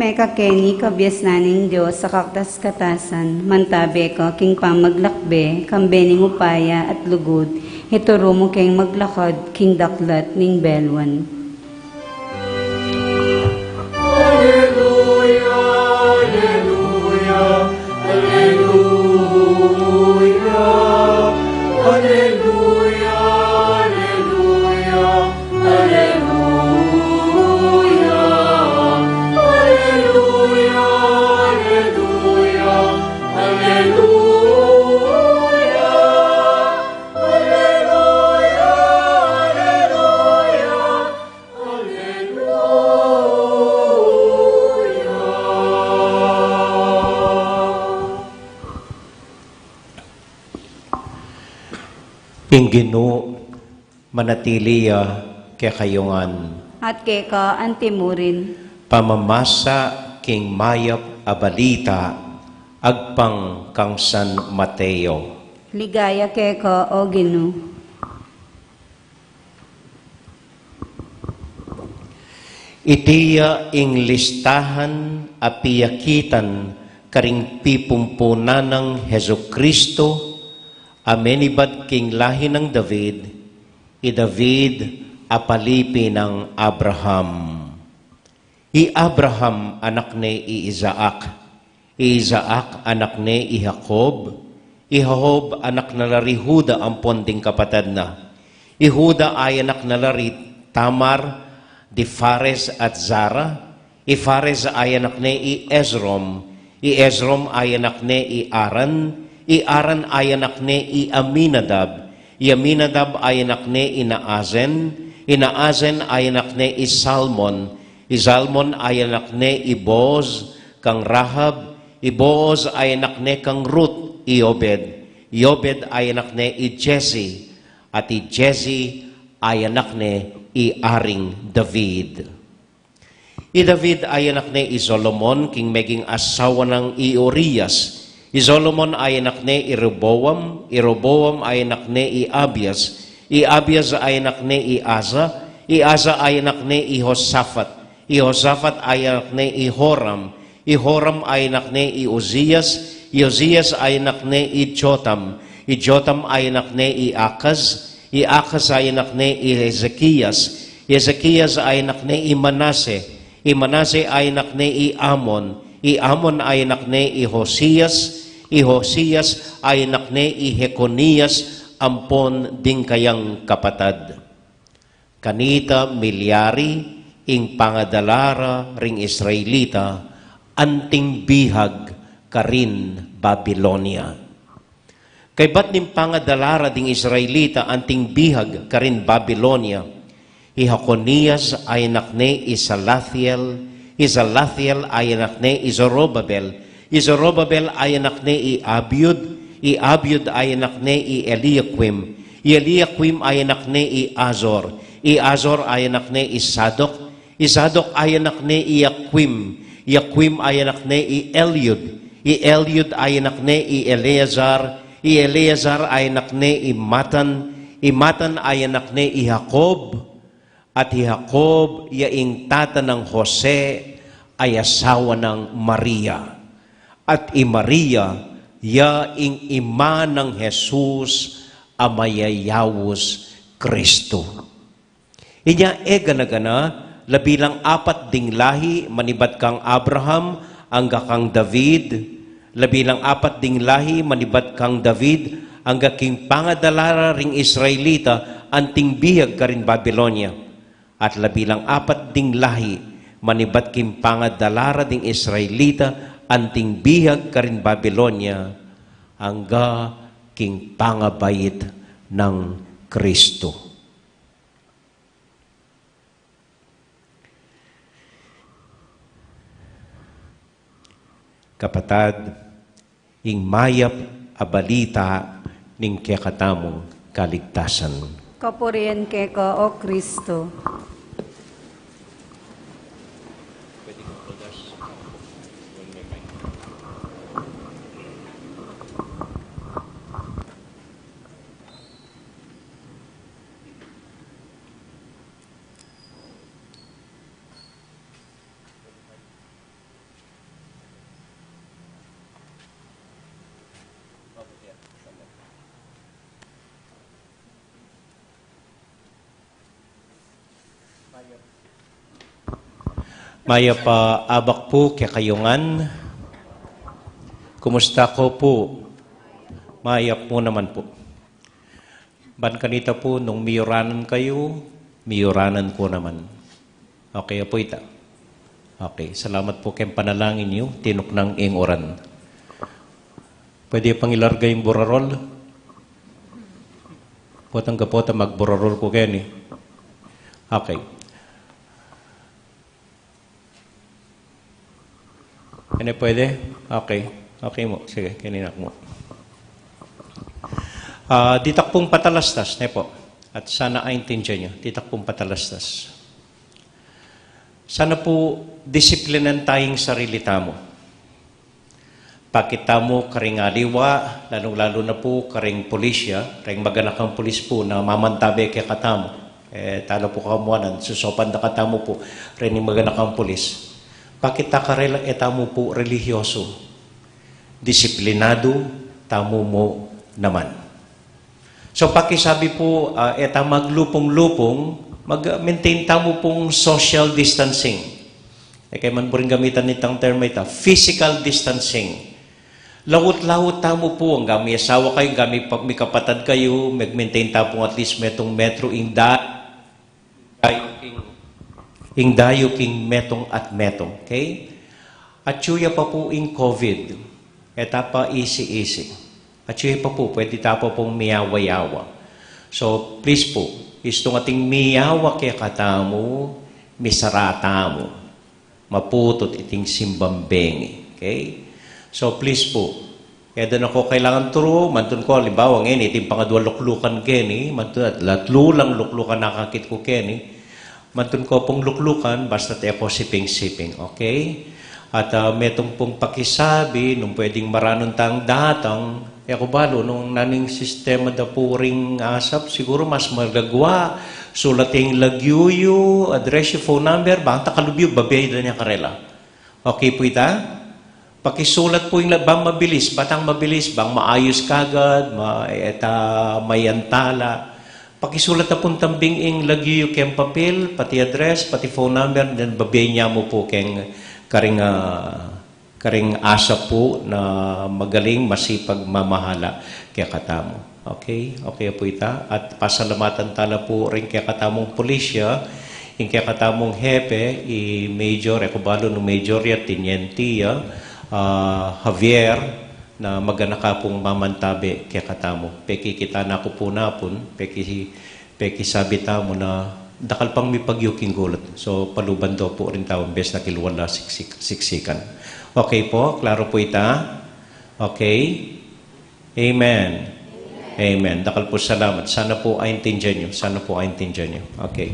Mekakeni kabiasnan ning Dios a kakatas-katasan, mantabe ka king pamaglakbe, kambe ning upaya at lugud, ituru mu keng maglakad king daklat ning beluan. Aleluya, aleluya, aleluya, aleluya, aleluya, aleluya, aleluya, aleluya, aleluya. Aleluya, aleluya, aleluya. Ing Ginu manatili ya kekayu ngan. At keka antimurin. Pamamasa king mayap a balita agpang kang San Mateo. Ligaya keka, O Ginu. Iti ya ing listahan a piyakitan karing pipumpunan nang Jesucristo a menibat king lahi nang David, i David a palipi nang Abraham. I Abraham anak ne i Isaac, i Isaac anak ne i Jacob, i Jacob anak na la ri Juda ampon ding kapatad na. I Juda ayanak na la ri Tamar, di Fares at Zara, I Fares ay anak ne i Esrom, i Esrom ay anak ne i Aran, i Aran ay anak ne i Aminadab, i Aminadab ay anak ne i Naasen, i Naasen ay anak ne i Salmon, i Salmon ay anak ne i Boaz kang Rahab, i Boaz ay anak ne kang Ruth i Obed, i Obed ay anak ne i Jesse, at i Jesse ay anak ne i Aring David. I David ay anak ne i Solomon, king meging asawa nang i Urias. I Solomon ay anak ne i Rehoboam, i Rehoboam ay anak ne i Abias, i Abias ay anak ne i Asa, i Asa ay anak ne i Josafat, i Josafat ay anak ne i Joram, i Joram ay anak ne i Uzias, i Uzias ay anak ne i Jotam, i Jotam ay anak ne i Akaz, i Akaz ay anak ne i Ezekias, i Ezekias ay anak ne i Manase, i Manase ay anak ne i Amon, i Amon ay anak ne i Josias, i Josias ay anak ne i Jeconias, ampon ding kayang kapatad. Kanita milyari ing pangadala ra ring Israelita anting bihag karin Babilonia. Kaybat ning pangadala ra ding Israelita anting bihag karin Babilonia, i Jeconias ay anak ne i Salathiel, i Salathiel ay anak ne i Zorobabel, i Zorobabel ay anak ne i Abiud, i Abiud ay anak ne i Eliakim, i Eliakim ay anak ne i Azor, i Azor ay anak ne i Sadok, i Sadok ay anak ne i Yakim, i Yakim ay anak ne i Eliud, i Eliud ay anak ne i Eleazar, i Eleazar ay anak ne i Matan, i Matan ay anak ne i Jacob, at i Jacob ya ing tata nang Jose ay asawa nang Maria, at i Maria ya ing ima nang Jesus a mayayaus Kristo. Inya e gana-gana, labi lang apat ding lahi manibat kang Abraham angga kang David, labi lang apat ding lahi manibat kang David angga king pangadala ra ring Israelita anting bihag karin Babilonia, at labi lang apat ding lahi manibat king pangadala ra ding Israelita anting bihag karin Babilonia angga king pangabait nang Kristo. Kapatad, ing mayap a balita ning kekatamung kaligtasan. Kapurian keka, O Kristo. Mayap a abak pu kekayu ngan. Kumusta ko pu? Mayap mu naman pu. Ban kanita pu, nung miyuranan kayu, miyuranan ku naman. Okay, apu ita. Okay, salamat pu keng panalangin yu, tinuknang ing uran. Pwede pang ilarga ing burarol? Potang kapota magburarol ku keni. Okay. Ini pwede? Okay. Okay mu. Sige, keninak mu. Ah, ditak pung patalastas, ne pu. At sana aintindian yu, ditak pung patalastas. Sana pu disiplinan tayung sarili tamu. Pakit tamu karing aliwa, lalung-lalu na pu karing pulis ya, reng maganakang pulis pu na mamantabe kekatamu. E, tala pu kamuanan, susopan da katamu pu, reng maganakang pulis. Pakit ta karela e tamu pu relihiyosu. Disiplinadu tamu mu naman. So, pakisabi pu, ah, e ta maglupung-lupung, mag-maintain tamu pung social distancing. E, kaya man buring gamitan nitang term ita, physical distancing. Lawut-lawut tamu pu, angga mi asawa kayu, angga mi pa-, mikapatad kayu, mag-maintain ta pung at least metung metro ing da-, kayu ing Ing dayu king metung at metung, okay? Atyu ya pa pu ing COVID, e ta pa isi-isi. Atyu ya pa pu, pwede ta pa pung miyawa-yawa. So, please pu, istung ating miyawa kekatamu, misara tamu. Maputut iting simbang bengi. Okay? So, please pu, e da na ko kailangan turu, mantun ko, alimbawa, ngeni, iting pangadwa luklukan keni, mantun, at latlu lang luklukan nakakit ku keni, mantun ko pung luklukan, basta e ko siping-siping, okay? At, ah, metung pung pakisabi, nung pwedeng maranun tang datang, e ku balu, nung nanu ing sistema da pu ring ASAP, siguru mas malagwa, sulat ing lagyu yu, address yu, phone number, bang ta kalubi yu, babie da ne karela. Okay pu ita? Pakisulat pu ing la-, bang mabilis, batang mabilis, bang maayus kagad, ma-, eta, mayantala. Pakisulat na pung tambing ing lagyu yu keng papil, pati address, pati phone number, then babie ne mu pu keng karing, ah, karing ASAP pu na magaling, masipag mamahala kekatamu. Okay? Okay pu ita. At pasalamatan tala pu ring kekatamung pulisya, ing kekatamung hepe, i Major, e ku balu nung Major ya, Teniente ya, ah, Javier, na maganaka pung mamantabe kekatamu. Pekikita na ku pu napun, peki-, pekisabi tamu na dakal pang mipagyu king gulut. So, paluban do pu rin tamu imbes na kilwa la siksik-, siksikan. Okay pu? Klaro pu ita? Okay? Amen. Amen. Dakal pu salamat. Sana pu aintindian yu. Sana pu aintindian yu. Okay.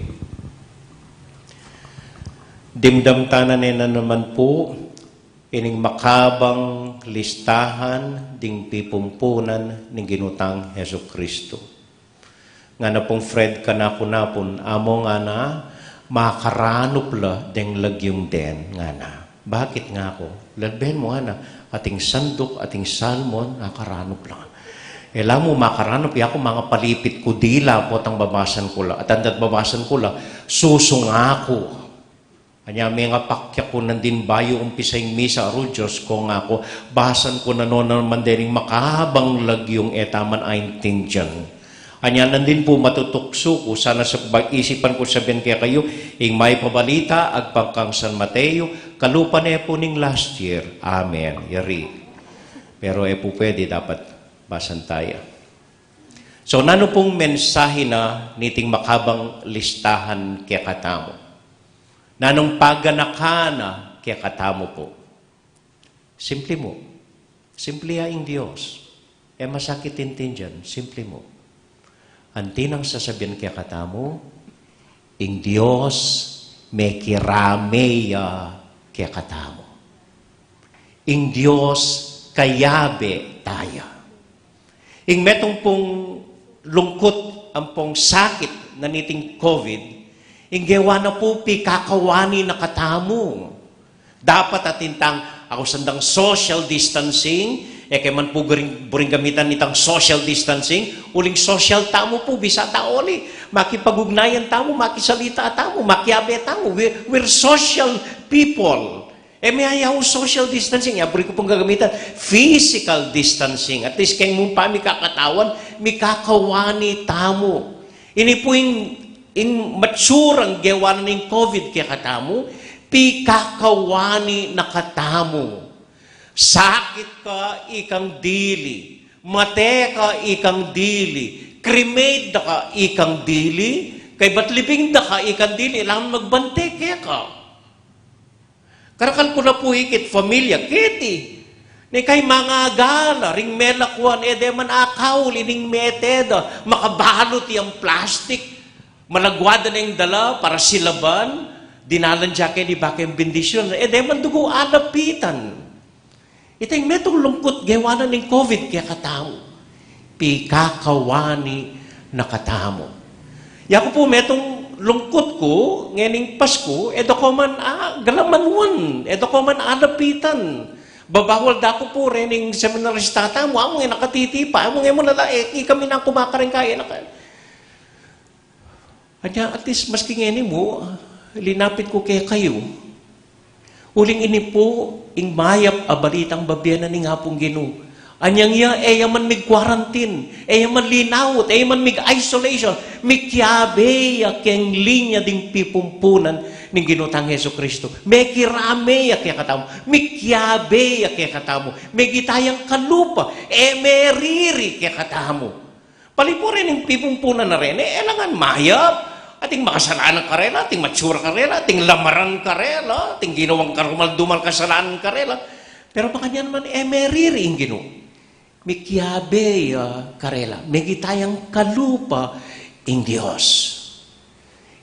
Dimdam tana ne na naman pu ining makabang listahan ding pipumpunan ning Ginu tang Jesucristo. Ngana pung Fred kanaku napun, "Amu," ngana, "makaranup la deng lagyung den," ngana. "Bakit?" ngaku. "Lalben mu," ngana, "ating sanduk, ating salmon, makaranup la." E la mu makaranup, yaku mangapalipit ku dila potang babasan ku la. At andat babasan ku la, susunga ku. Anya, mengapak ya ku nandin bayu umpisa ing misa, "Aru Dios ko," ngaku, "basan ku na no naman dening makabang lagyung e ta man aintindian." Anya, nandin pu matutuksu ku, sana sa ba-, isipan ku sabian kekayu ing Mayap a Balita agpang kang San Mateo, kalupa ne pu ning last year. Amen. Yari. Pero e pu pwede, dapat basan taya. So, nanu pung mensahe na niting makabang listahan kekatamu? Nanung paganakan na kekatamu pu? Simple mu. Simple ya ing Dios. E masakit intindian, simple mu. Anti nang sasabian kekatamu, ing Dios mekirame ya kekatamu. Ing Dios kayabe taya. Ing metung pung lungkut ampong sakit na niting COVID, ing gewa na pu pikakawani na katamu. Dapat atin tang, aku sandang social distancing, e ke man pu buring, buring gamitan itang social distancing, uling social tamu pu, bisa ta uli, makipagugnayan tamu, makisalita tamu, makiabe tamu. We, we're social people. E, me ayaw social distancing, ya buri ku pung gagamitan, physical distancing. At least keng mung pamikakatawan, mikakawani tamu. Ini pu ing, ing matsurang gewa na ning COVID kekatamu, pikakawani na katamu. Sakit ka, ikang dili. Mate ka, ikang dili. Cremate da ka, ikang dili. Kaybat libing da ka, ikang dili. Alang magbante keka. Karakal ku na pu ikit, familia keti. Ni kay mangagala ring melakuan, e de man akaul ining mete da, makabalut yang plastik, malagwa da neng dala para silaban, dinalan ja ke ni bakeng bendisyun, e de man dugu alapitan. Itang metung lungkut gewa na ning COVID kekatamu, pikakawani na katamu. Yaku pu metung lungkut ku ngening Pasku, e da ko man, ah, galamanwan, e da ko man alapitan. Babawal da ku pu rening seminarista tamu, amu nge nakatitipa, amu nge mu nala, e, ikami nang kumakareng kaya naka-, Anya, at least, maski ngeni mu, linapit ku kekayu. Uling ini pu ing mayap a balitang babie na ning Apung Ginu. Anyang ya, e ya man mig-quarantine, e ya man linaut, e ya man mig-isolation, mikiabe ya keng linya ding pipumpunan ning Ginu tang Jesucristo. Mekirame ya kekatamu, mikiabe ya kekatamu, megi tayang kalupa, e meriri kekatamu. Pali pu reng pipumpunan na reni, e la ngan mayap, ating makasalanan karela, ating matsura karela, ating lamaran karela, ating ginawang karumal-dumal kasalanan karela. Pero makanyan man, e meriri ing Ginu. Mikiabe ya karela, megi tayang kalupa ing Dios.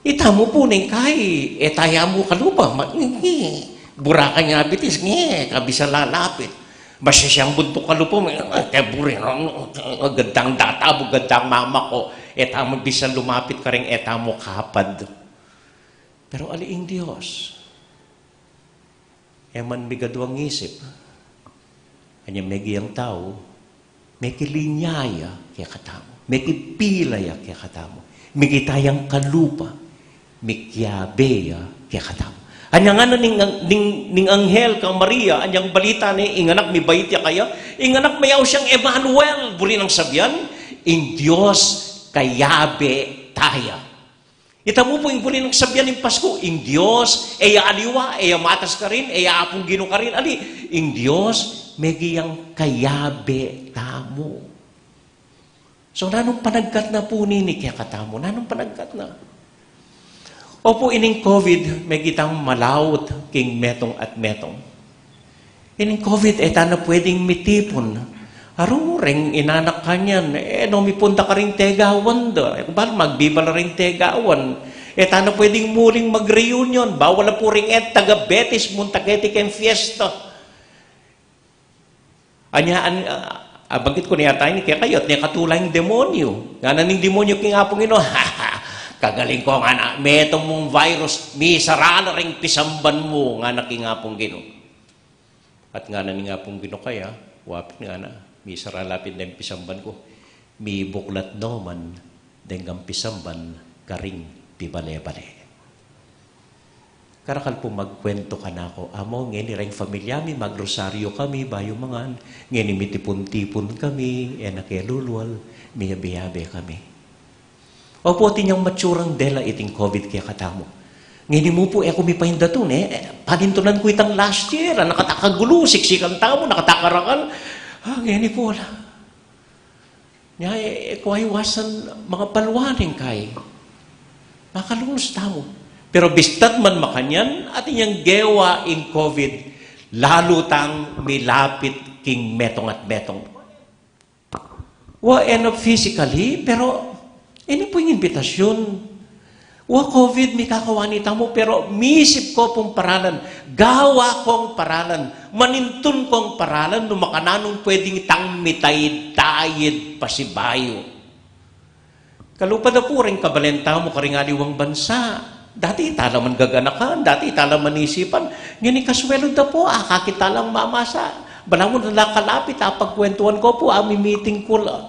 Itamu pu ning kai, e tamu kalupa, ma-, ngi, burakan ya bitis, ngi, kabisa lalapit. Basta siyang buntuk kalupa, ngi, te buri, ngi, gandang data mu, gandang mama ku, e tamu bisa lumapit karing e tamu kapad. Pero ali ing Dios, e man migaduang isip. Anya megi yang tau, mekilinya ya kekatamu, mekipila ya kekatamu, mekitayang kalupa, mekiabe ya kekatamu. Anya ngana ning, ning, ning anghel kang Maria, anyang balita ne, ing anak mibait ya kaya, ing anak mayaus yang Emmanuel, buri nang sabian, ing Dios kayabe taya. Itamu pu ing buri nang sabian ning Pasku, ing Dios, e ya aliwa, e ya matas karin, e ya Apung Ginu karin, ali, ing Dios, megi yang kayabe tamu. So, nanung panagkat na pu nini kekatamu? Nanung panagkat na? Opu, ining COVID, megi tang malaut king metung at metung. Ining COVID, e tana pwedeng mitipun. Aru reng inanak kanyan, e, no mipunta karing tegawan da. E, kubal magbibala ring tegawan. E tana pwedeng muling mag-reunion. Bawal a pu ring e taga Betis munta keti keng fiesta. Anya, an, ah, abanggit ku ne yata ini kekayu, at ne katula ing demonyo. Ngana ning demonyo king Apung Ginu, "Ha, ha, kagaling ku," ngana, "metung mung virus, misara la ring pisamban mu," ngana king Apung Ginu. At ngana ning Apung Ginu kaya, "Wapit," ngana, "misara la pin deng pisamban ku, mibuklat no man deng pisamban karing pibale-bale." Karakal pu magkuwentu kanaku, "Amu, ngeni reng familia mi, magrosaryo kami bayu mangan, ngeni mitipun-tipun kami, e na kelulwal, miyabe-yabe kami." Opu, atin yang matsurang dela iting COVID kekatamu. Ngeni mu pu, e ku mipaindatun, e, e, panintunan ku itang last year, a, nakatakagulu, siksikan tamu, nakatakarakal. A, ngeni pu, ala. Nya, e, e ku aiwasan mangapalwa ning kai. Makalunus tamu. Pero bista't man makanyan, atin yang gewa ing COVID, lalu tang milapit king metung at metung. Wa, e na physically, pero ini pu ing imbitasyun. Wa, COVID, mikakawani tamu, pero misip ko pung paralan, gawa kong paralan, manintun kong paralan, nung makananung pwedeng itang mitayid-tayid pasibayu. Kalupa da pu ring kabalen tamu karing aliwang bansa. Dati ita la man gaganakan, dati ita la man isipan. Ngeni kaswelu da pu, akakit ta lang mamasa. Balamu na la kalapit, apagkwentuan ko pu, a, mi-meeting ku la.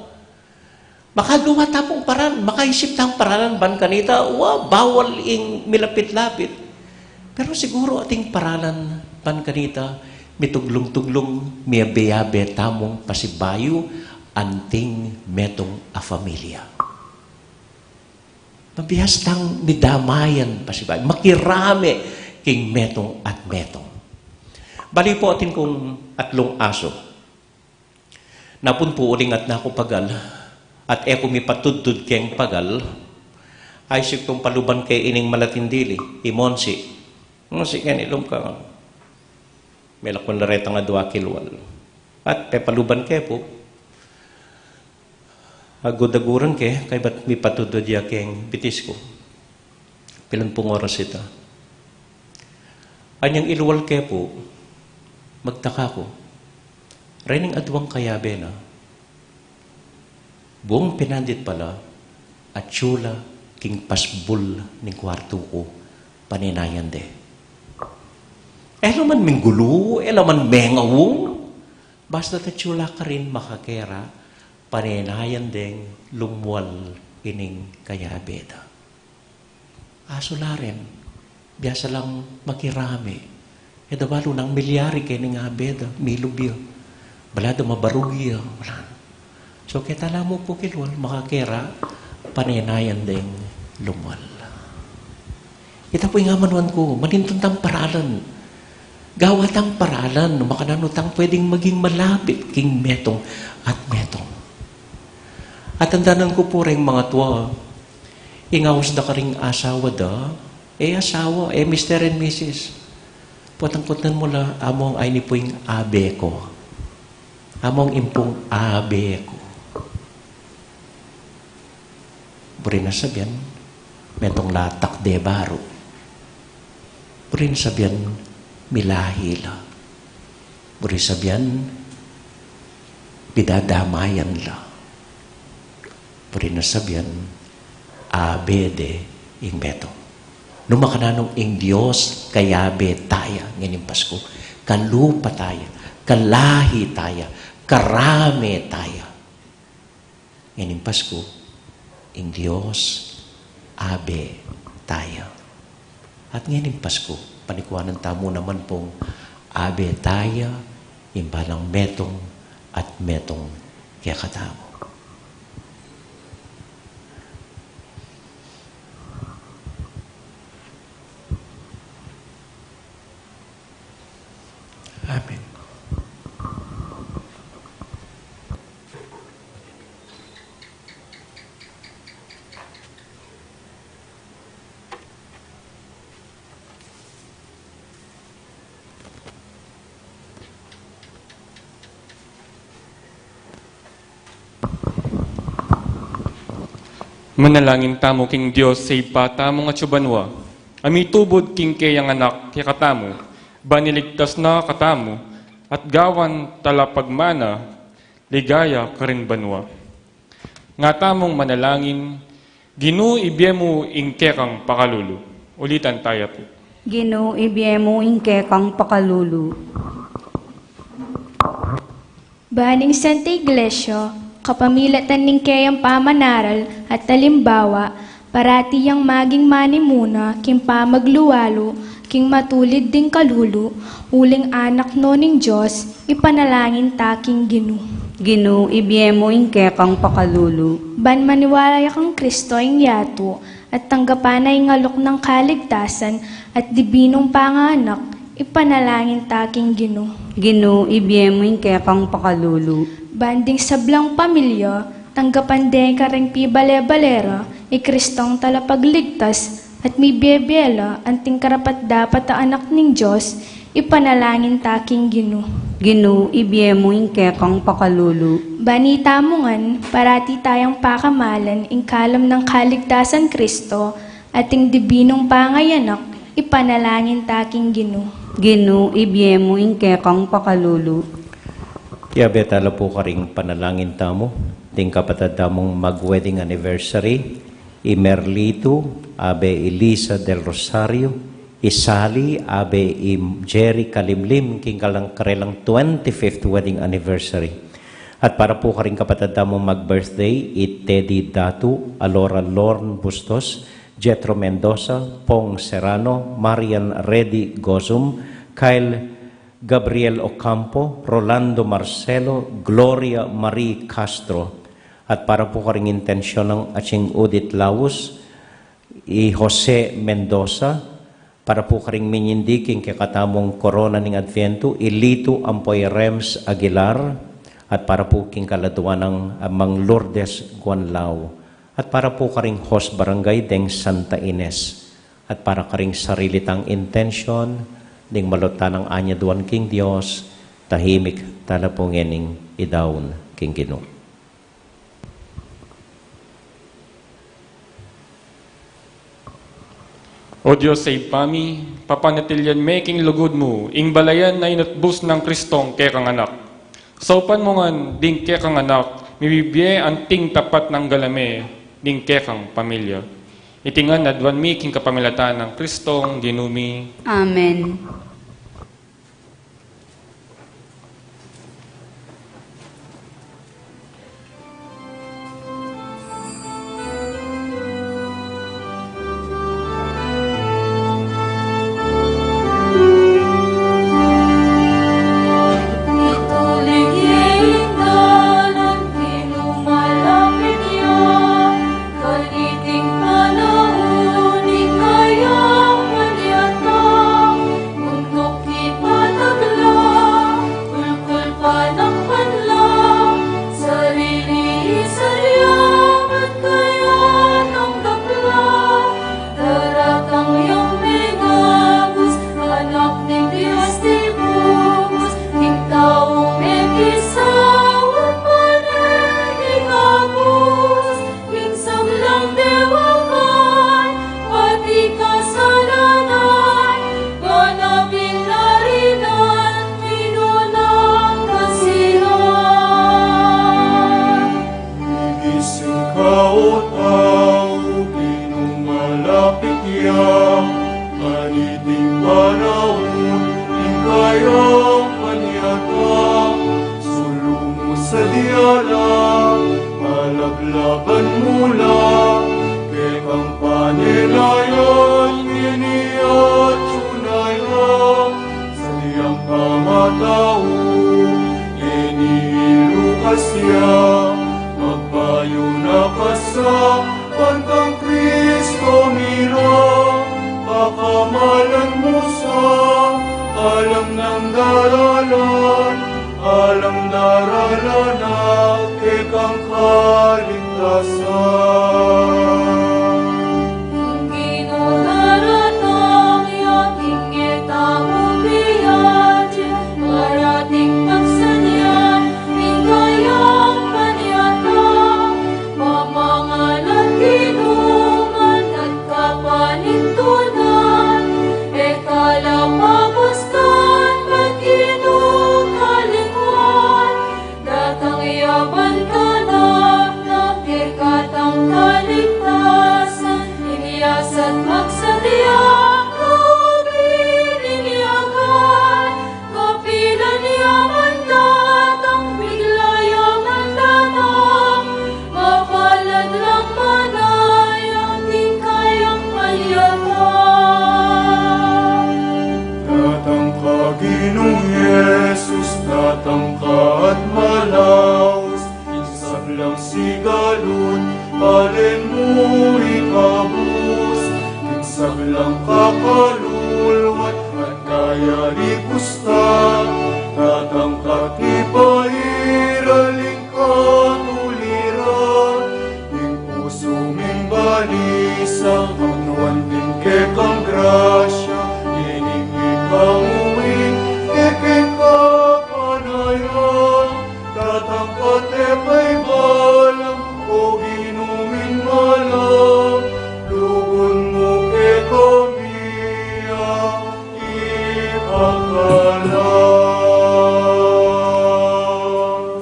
Makagawa ta pung paralan, makaisip tang paralan ban kanita, wa, bawal ing milapit-lapit. Pero siguru ating paralan ban kanita, mituglung-tuglung, miyabe-yabe tamung pasibayu, anting metung a familia. Mabias tang midamayan pasibayu, makirame king metung at metung. Bali pu, atin kung atlung asu. Napun pu uling atin aku pagal, at e ku mipatudtud keng pagal, aisip kung paluban ke ining malating dili, i Monsi. Monsi, keni lum ka. Melakwan la retang adua kilwal. At pepaluban ke pu. Agud-aguran ke, kaybat mipatudtud ya keng bitis ku. Pilan pung oras ita. Anyang ilwal ke pu, magtaka ku. Rening aduang kayabe na, buung pinandit pala, atsu la king pasbul ning kwartu ku, panenayan de. E la man minggulu, e la man mengaung, basta atsu la karin makakera, panenayan deng lumwal ining kayabe da. Asu la rin, biasa lang makirame. E da balu nang milyari keni ning abe da, milub ya. Bala da mabarug ya, bala. So, keta la mu pu kilwal, makakera, panenayan deng lumwal. Ita pu ing amanuan ku, manintun tang paralan. Gawa tang paralan, makananu tang pwedeng maging malapit king metung at metung. Atandanan ku pu reng mangatua, ing aus da karing asawa da, e asawa, e Mister and Missus. Potang kutnan mu la, among ayni pu ing abe ku. Among impung abe ku. Buri na sabian, metung la takde baru. Buri na sabian, milahi la. Buri sabian, pidadamayan la. Buri na sabian, abe de ing metung. Nu makananu ing Dios kayabe taya ngening Pasku, kalupa taya, kalahi taya, karame taya. Ngening Pasku, ing Dios abe taya. At ngening Pasku, panikuanan tamu naman pung abe taya, ing balang metung at metung kekatamu. Amen. Manalangin tamu king Dios, Ibpa tamung atsu banua, a mitubud king keyang Anak kekatamu, ban iligtas na katamu, at gawan talapagmana, ligaya karin banua. Nga tamung manalangin, Ginu, ibie mu ing kekang pakalulu. Ulitan taya pu. Ginu, ibie mu ing kekang pakalulu. Ban ing Santa Iglesia, kapamilatan ning keyang pamanaral at alimbawa, parati yang maging manimuna king pamaglualu king matulid ding kalulu, uling anak no ning Dios, ipanalangin ta king Ginu. Ginu, ibie mu ing kekang pakalulu. Ban maniwala ya kang Kristo ing yatu, at tanggapan na ing alok nang kaligtasan at dibinung panganak, ipanalangin ta king Ginu. Ginu, ibie mu ing kekang pakalulu. Ban ding sablang pamilya, tanggapan de ing kareng pibale-bale ra, i Kristong talapagligtas, at mibie-bie la anting karapat-dapat a anak ning Dios, ipanalangin ta king Ginu. Ginu, ibie mu ing kekang pakalulu. Ban itamu ngan, parati tayang pakamalan ing kalam nang kaligtasan Kristo, at ing dibinung pangayanak, ipanalangin ta king Ginu. Ginu, ibie mu ing kekang pakalulu. Yabe tala pu karing panalangin tamu, ding kapatad tamung mag-wedding anniversary, i Merlito, abe i Lisa del Rosario, i Sally, abe i Jerry Kalimlim, king kalang karelang twenty-fifth wedding anniversary. At para pu karing kapatad tamung mag-birthday, i Teddy Datu, Alora Lorne Bustos, Jethro Mendoza, Pong Serrano, Marian Reddy Gozum, Kyle Gabriel Ocampo, Rolando Marcelo, Gloria Marie Castro, at para pu karing intensyon nang Aching Udit Laus, i Jose Mendoza, para pu karing minyindi king kekatamung korona ning Adviento, i Lito ampo i Rems Aguilar, at para pu king kaladuan nang Amang Lourdes Guanlao, at para pu karing host barangay deng Santa Ines, at para karing sarili tang intensyon, ding malota nang anyaduan king Dios, tahimik tala pu ngening idaun king Ginu. O Dios a Ibpa mi, papanatilian me king lugud mu ing balayan a inutbus nang Kristong kekang Anak. Saupan mu ngan ding kekang Anak, mibibie anting tapat nang galame ding kekang pamilya. Iti ngan aduan mi king kapamilatan nang Kristong Ginu mi. Amen. Iting panaun ning kayang panyatang, sulu mu sa diala, malablaban mu la, kekang panenayan, ngeni at tunay na, sa diang pamatau, ngeni ilukas ya, magpayu na ka sa bantang Kristo mi ra, pakamalan mu sa alang nang daralan, alang daralan na kekang kaligtasan. King Ginu daratang ya, king e tamu biadya, parating pagsadya ning kayang panyatang, pamangalan, inuman at kapanintunan, e ka la pabustan, ban Ginu kalingwan, datang ya ban kanaknak, kekatang kaligtasan, inyasat magsadya, kaugnay ning yakan, kapilan ya man datang, bigla ya man datang, mapalad lang manaya king kayang panyatang. Datang ka, Ginung Jesus, datang ka at malaus, ing sablang sigalut, palen mu ikabus, ing sablang kakaluluan, at kaya di pusta, datang ka at ipairaling katuliran, ing pusu ming balisa, nuan ing kekang grasya, ining ikamuin, kekeng kapanayan, datang ka at e paibalang, o Ginu ming malang, lugud mu kekami ya ipakala.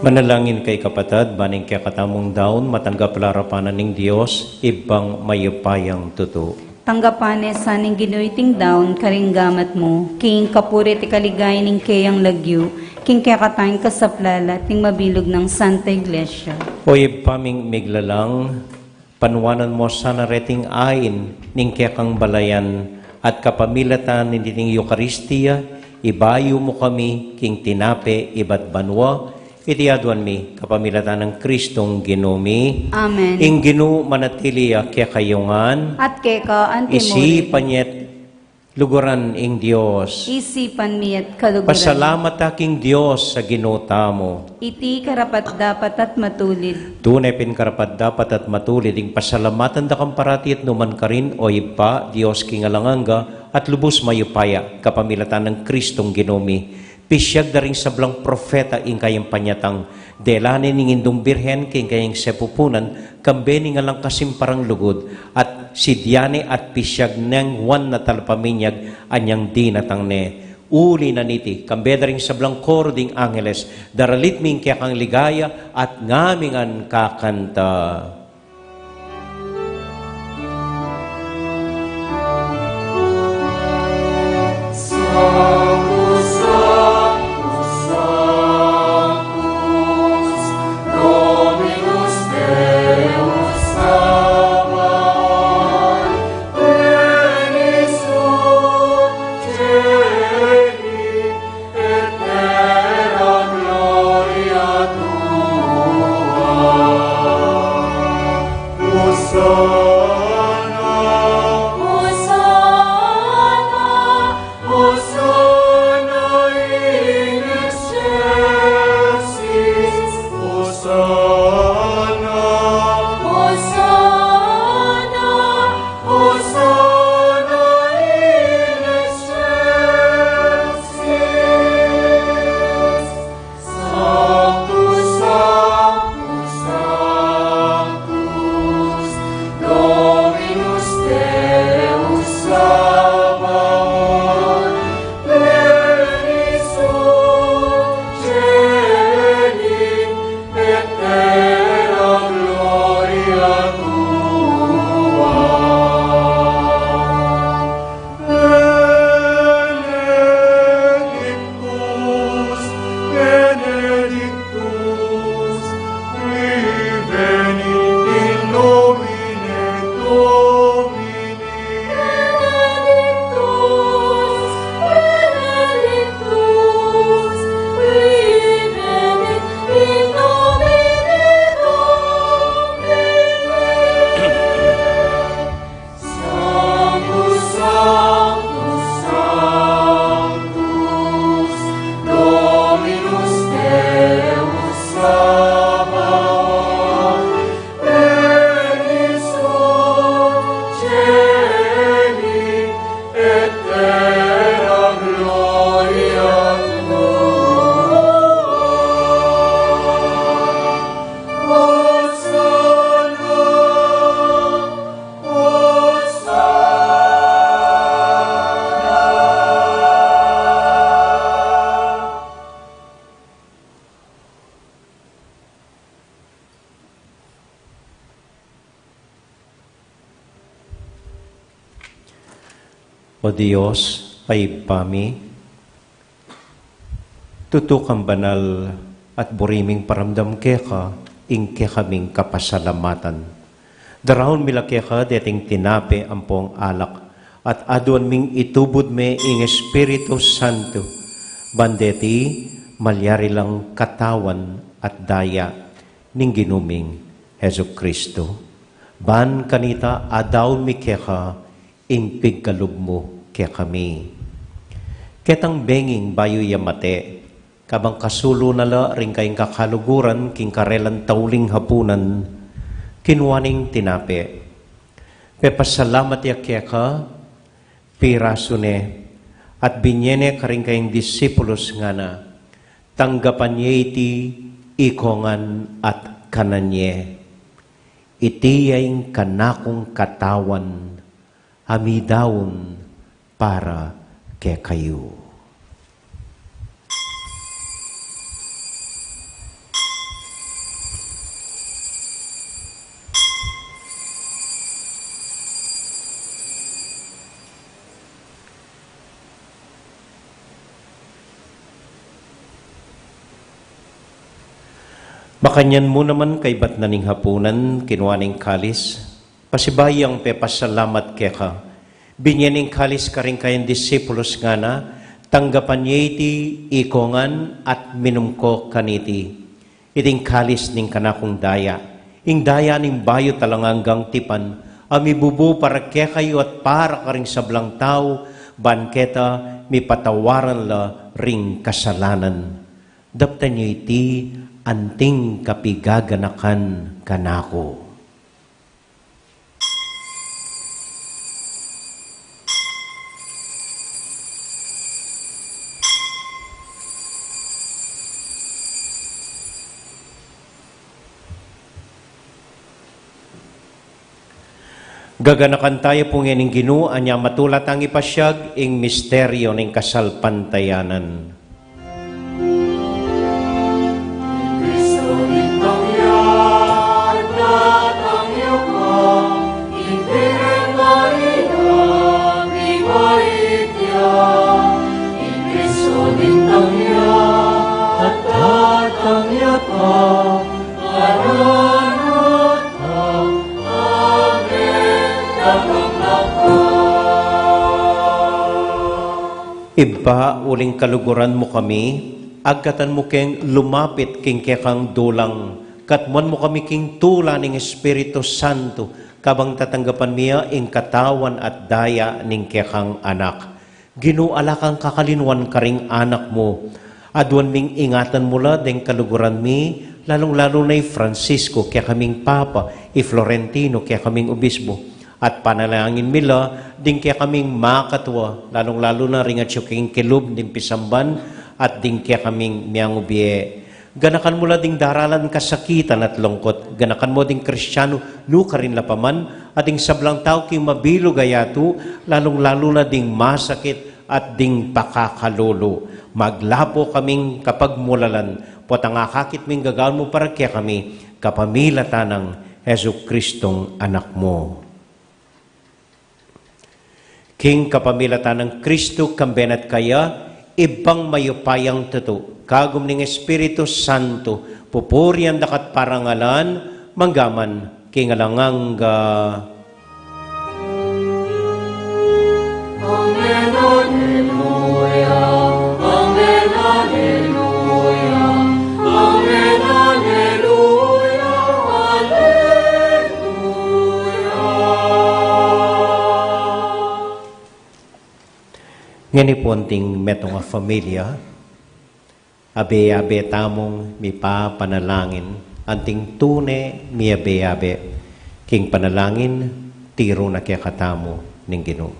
Manalangin kayu kapatad, ban ing kekatamung daun matanggap la arapan na ning Dios, Ibpang mayupayang tutu. Tanggapan ne sa ning Ginu iting daun karing gamat mu, king kapurian at kaligayan ning keyang lagyu, king kekatang kasaplalan at ning mabilug nang Santa Iglesia. O Ibpa ming miglalang, panuanan mu sana reting ain ning kekang balayan, at kapamilatan niting Eukaristia, ibayu mu kami king tinape ibat banua, iti aduan mi kapamilatan nang Kristong Ginu mi. Amen. Ing Ginu manatili ya kekayu ngan. At keka antimurin. Isipan ye at luguran ing Dios. Isipan mi at kaluguran. Pasalamat ta king Dios a Ginu tamu. Iti karapat-dapat at matulid. Tune pin karapat-dapat at matulid ing pasalamatan da kang parati at nu man karin, o Ibpa, Dios king alang angga, at lubus mayupaya, kapamilatan nang Kristong Ginu mi. Pisyag da ring sablang propeta ing kayang panyatang, dela ne ning Indung Birhen king kayang sepupunan, kambe ning alang kasimparang lugud, at sidya ne at pisyag neng Juan a Talapaminyag anyang dinatang ne. Uli na niti, kambe da ring sablang koro ding angeles, daralit mi ing kekang ligaya, at ngami ngan kakanta. O Dios, a Ibpa mi, tutu kang banal at buri ming paramdam keka ing kekaming kapasalamatan. Daraun mi la keka deting tinape ampong alak, at aduan ming itubud me ing Espiritu Santo, ban deti malyari lang katawan at daya ning Ginu ming Jesucristo. Ban kanita adaun mi keka ing pigkalub mu kekami. Ketang benging bayu ya mate, kabang kasulu na la ring kayang kakaluguran king karelang tauling hapunan, kinua neng tinape, pepasalamat ya keka, pirasu ne, at binye ne karing kayang disipulus, ngana, tanggapan ye iti ikongan at kanan ye. Iti ya ing kanakung katawan a midaun para kekayu. Makanyan mu naman kaybat na ning hapunan, kinua neng kalis, pasibayu yang pepasalamat keka, binye neng kalis karing kayang disipulus, ngana, tanggapan ye iti ikongan at minum ko kaniti. Iting kalis ning kanakung daya, ing daya ning bayu at alang anggang tipan, a mibubu para kekayu at para karing sablang tau, ban keta mipatawaran la ring kasalanan. Daptan ye iti anting kapigaganakan kanaku. Gaganakan taya pu ngening Ginu, anya matula tang ipasiag ing misteryu ning kasalpantayanan. Ibpa, uling kaluguran mu kami, agkatan mu keng lumapit king kekang dulang, katmuan mu kami king tula ning Espiritu Santo, kabang tatanggapan mi ya ing katawan at daya ning kekang Anak. Ginu, ala kang kakalinuan karing anak mu. Aduan ming ingatan mu la deng kaluguran mi, lalung-lalu na i Francisco, kekaming Papa, i Florentino, kekaming Obispo. At panalangin mi la ding kekaming makatua, lalung-lalu na ring atyu king kilub ning pisamban at ding kekaming miyangubie. Ganakan mu la ding daralan kasakitan at lungkut. Ganakan mu ding Kristianu nukarin la pa man, at ding sablang tau king mabilug a yatu, lalung-lalu na ding masakit at ding pakakalulu. Maglapu kaming kapagmulalan, potang akakit ming gagawan mu para kekami, kapamilatan nang Jesucristong Anak mu. King kapamilatan nang Kristo, kambe na at kaya, Ibpang mayupayang tutu, kagum ning Espiritu Santo, pupurian da ka at parangalan, mangga man king alang angga. Amen, alleluia. Amen, alleluia. Amen, alleluia. Alleluia. Ngeni pu anting metung a familia, abe-abe tamung mipapanalangin, anting tune miabe-abe king panalangin, tiru na kekatamu ning Ginu.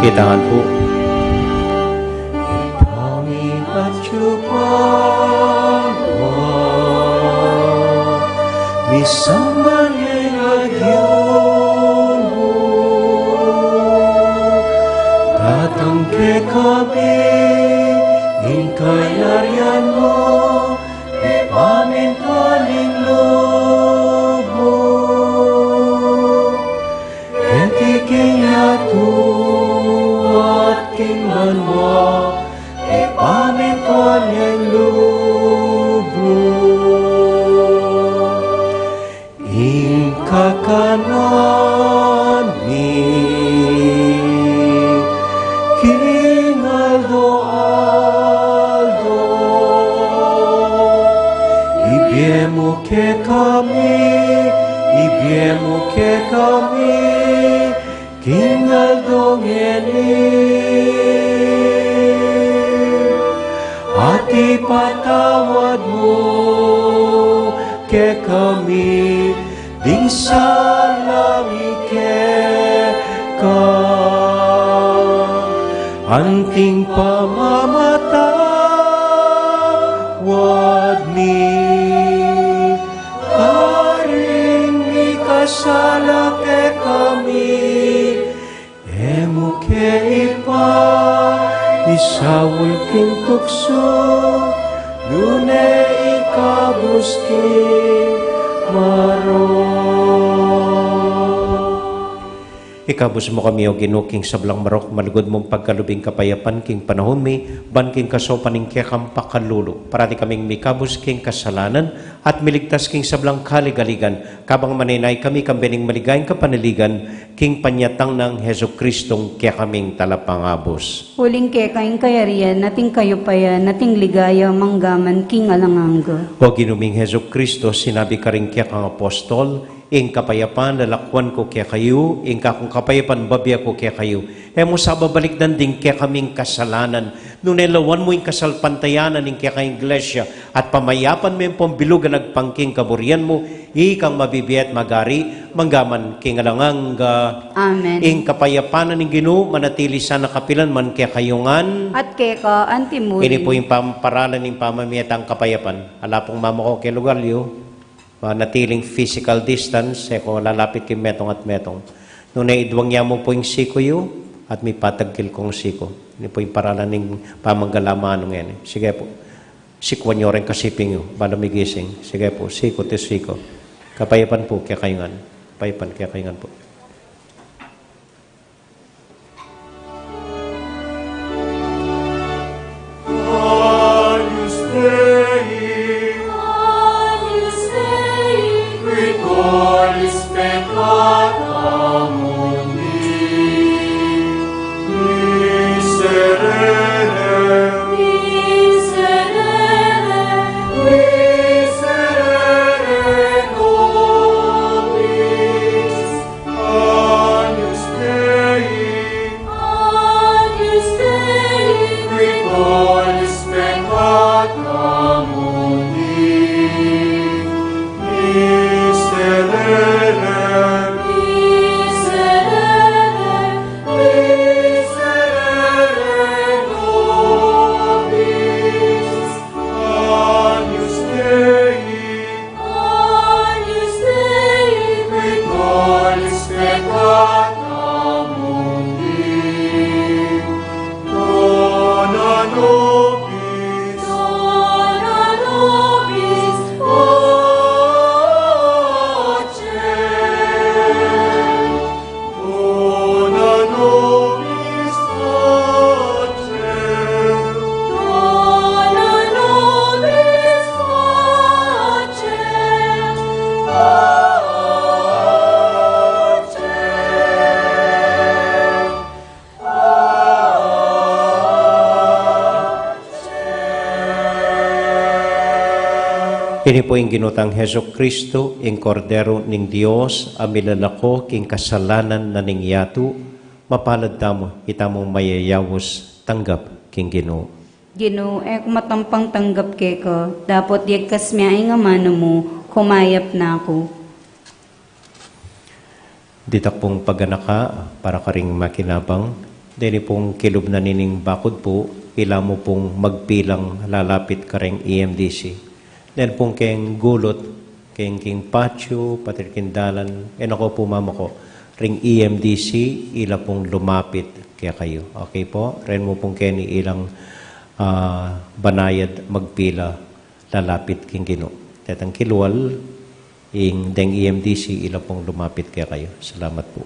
Kita ngan pu. Ibpa mi atsu ka banua, misamban ya ing lagyu mu, datang kekami ing kayarian mu, mipamintuan kekami, ibie mu kekami king aldo ngeni. At ipatawad mu kekami ding sala mi keka, anting pamamatawad mi karing mikasala kekami. E mu ke ipaisaul king tuksu, nune ikabus king marok. Ikabus mu kami, O Ginu, king sablang marok, malugud mung pagkalub ing kapayapan king panahun mi, ban king kasaupan ning kekang pakalulu, parati kaming mikabus king kasalanan, at miligtas king sablang kaligaligan, kabang manenaya kami kambe ning maligayang kapanaligan, king panyatang nang Jesucristong kekaming Talapangabus. Uling keka ing kayarian, at ing kayupayan, at ing ligaya, manggaman king alang angga. O Ginu ming Jesucristo, sinabi karing kekang apostol, ing kapayapan lalakwan ku kekayu, ing kakung kapayapan babie ku kekayu. E mu sa babalikdan ding kekaming kasalanan, nune lawan mu ing kasalpantayanan ning kekang Iglesia, at pamayapan me ampong bilugan agpang king kaburian mu, ikang mabibie at magari, manggaman king alang angga. Amen. Ing kapayapan na ning Ginu, manatili sana kapilan man kekayu ngan. At keka antimurin. Ini pu ing pamaparalan ning pamamie tang kapayapan. Ala pung mamako king lugar yu, manatiling physical distance, e ko lalapit king metung at metung. Nune idwang ya mu pu ing siku yu, at mipatagkil kung siku. Ini pu ing paralan ning pamanggalang manung ini. Sige pu. Sikuan yu ring kasiping yu, balu migising. Sige pu, siku, tis siku. Kapayapan pu kekayu ngan. Kapayapan kekayu ngan pu. Agnus Dei, Agnus Dei, qui tollis peccata mundi. Miserere, miserere, miserere nobis. Agnus Dei, Agnus Dei, qui tollis peccata mundi. Miserere, miserere, miserere nobis. Agnus Dei, Agnus Dei, qui tollis peccata mundi. Dona nobis, dona nobis pace. Dona nobis pace. Dona nobis pace. Pace. Ini pu ing Ginu tang Jesucristo, ing Kordero ning Dios, a milalako king kasalanan na ning yatu. Mapalad tamu, itamu mayayaus tanggap king Ginu. Ginu, e ku matampang tanggap keka, dapot yegkas me ing amanu mu, kumayap na ku. Ditak pung paganaka para karing makinabang, deni pung kilub na nining bakud pu, ila mu pung magpilang lalapit karing E M D C. Den pung keng gulut, keng king patio, pati king dalan, e na ko pu mamako, ring E M D C, ila pung lumapit kekayu. Okay po? Ren mu pung keni ilang, ah, banayad magpila lalapit king Ginu. Detang kilwal, ing deng E M D C ila pung lumapit kekayu. Salamat pu.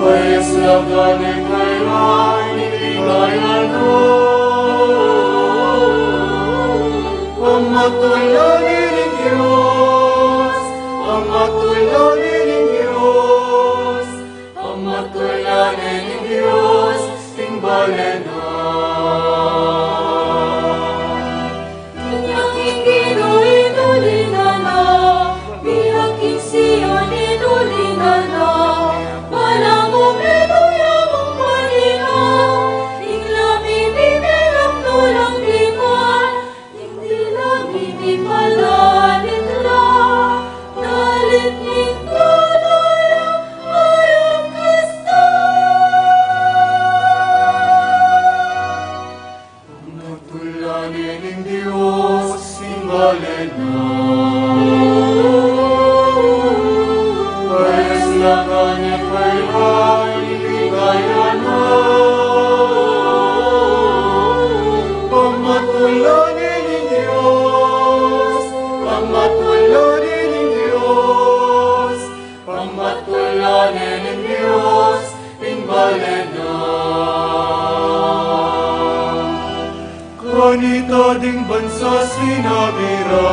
Payas la gani kaya ning ligaya na. Pamatulanan ning Dios, pamatulanan ning Dios, pamatulanan ning Dios ing balen na. Inyang ing Ginu inulinan na, biak ing Sion inulinan na, balamu menuya mung panina, ing labi mi menaknulang diman, ing dila mi mipalalit la, dalit ning tulaya ayang Kristo. Pamatulanan ning Dios ing balen na. Payas la gani kaya ning ligaya na. Pamatulanan ning Dios, pamatulanan ning Dios, pamatulanan ning Dios ing balen na. Kanita ding bansa sinabi ra,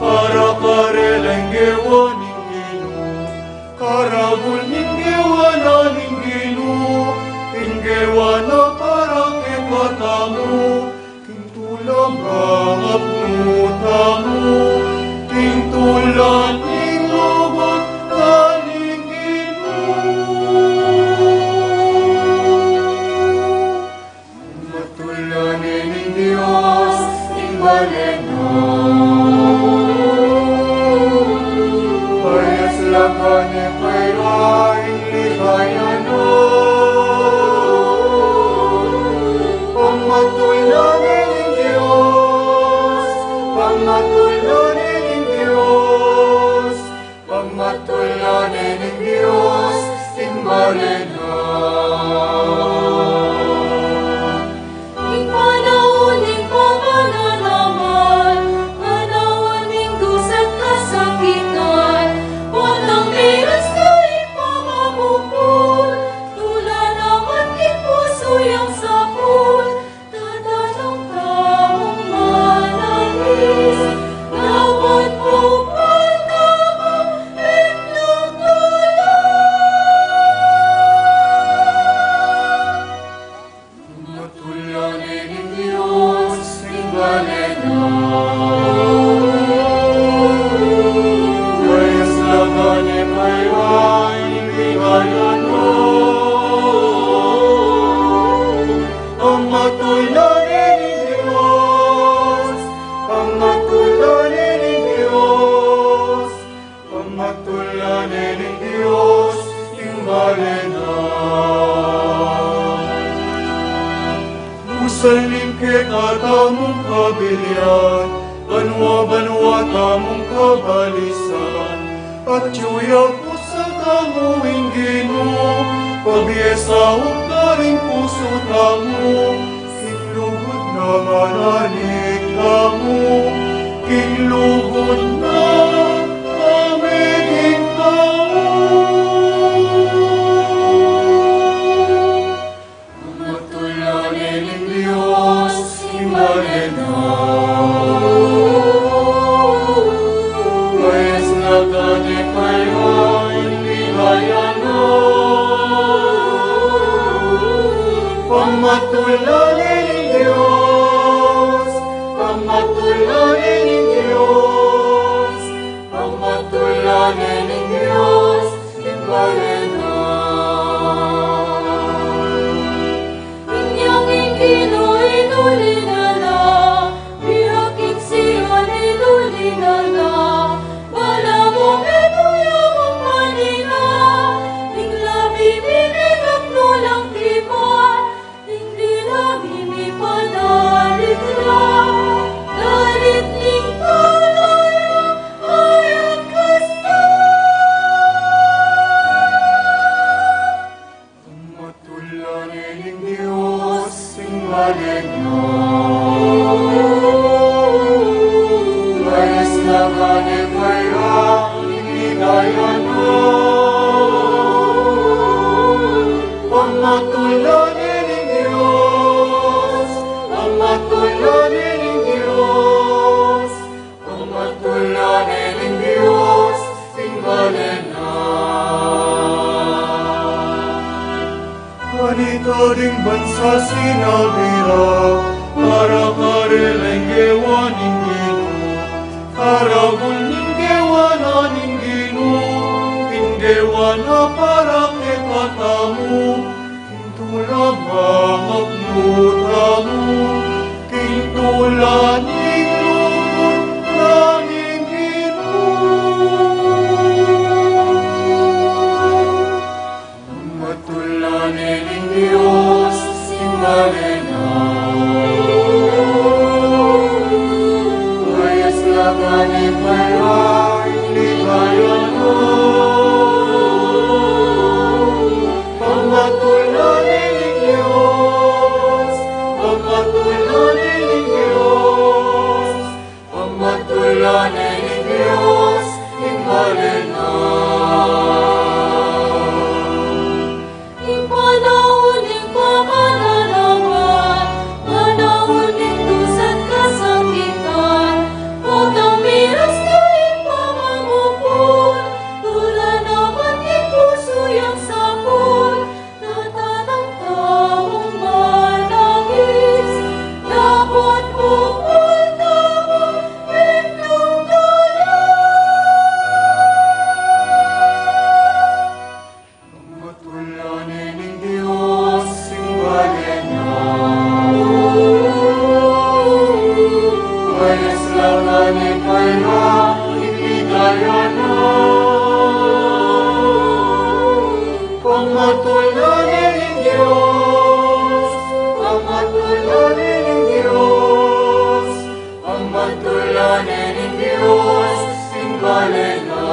para karela ing gewa ning Ginu, karagul ning gewa na ning Ginu, ing gewa na para kekatamu, king tula mangapnu tamu, king tula ning lugud na ning Ginu. Pamatulanan ning Dios ing balen na. Payas la gani kaya ning ligaya na. Pamatulanan ning Dios, pamatulanan ning Dios, pamatulanan ning Dios ing balen na. Ing panaun ning pamananaman, panaun ning dusa at kasakitan, potang miras na ing pamamupul, tula naman ning pusu yang sapul, tatanung tamung manaliks, dapot pupul tamu ing tutula. Pamatulanan ning Dios ing balen na. Payas la gani kaya ning ligaya na. Pamatulanan ning Dios, pamatulanan ning Dios, pamatulanan ning Dios ing balen na. Pusal ning kekatamung kabilian, banua-banua tamung kabalisan, at yu ya pusal tamu ing Ginu, pabie saup na ring pusu tamu, king lugud na manalig tamu, king lugud na mamiging tamu. Pamatulanan ning Dios ing balen na. Payas la gani kaya ning ligaya na. Pamatulanan ning Dios, pamatulanan ning Dios, pamatulanan ning Dios ing balen na. Inyang ing Ginu inulinan na, biak ing Sion inulinan na, balamu menuya mung panina, ing labi mi menaknulang diman, ing dila mi mipanalig la, dalit ning tulaya ayang Kristo. Ding bansa sinabi ra, para karela ing gewa ning Ginu, karagul ning gewa na ning Ginu, ing gewa na para kekatamu, king tula mangapnu tamu, king tula ning lugud na ning Ginu. Pamatulanan ning Dios ing bale na. Kayas la gani pala ing ligaya na. Pamatulanan ning Dios, pamatulanan ning Dios, pamatulanan ning Dios ing bale na. Ing panaun ning pamananawan, panaun ning dusa't kasakitan, potang miras na ing pamamupun, tula naman ning pusu yang sapul, tatanang taung manangis, dapot pupul tamu ning tula. Pamatulanan ning Dios ing bale na. Kayas la gani pala ing ligaya na. Pamatulanan ning Dios, pamatulanan ning Dios, pamatulanan ning Dios ing bale na.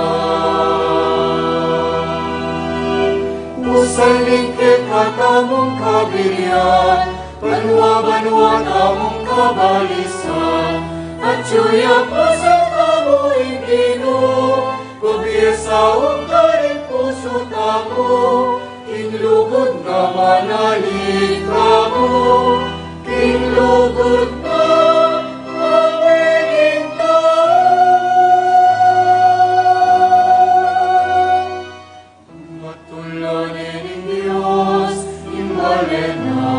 Usal ning kekatamung kabilian, banua-banua tamung kabalisan, atyu ya pusang tamu ing Ginu, pabiesaun karing pusu tamu, king lugud na manalig tamu, king lugud na manalig tamu. Pamatulanan ning Dios ing bale na.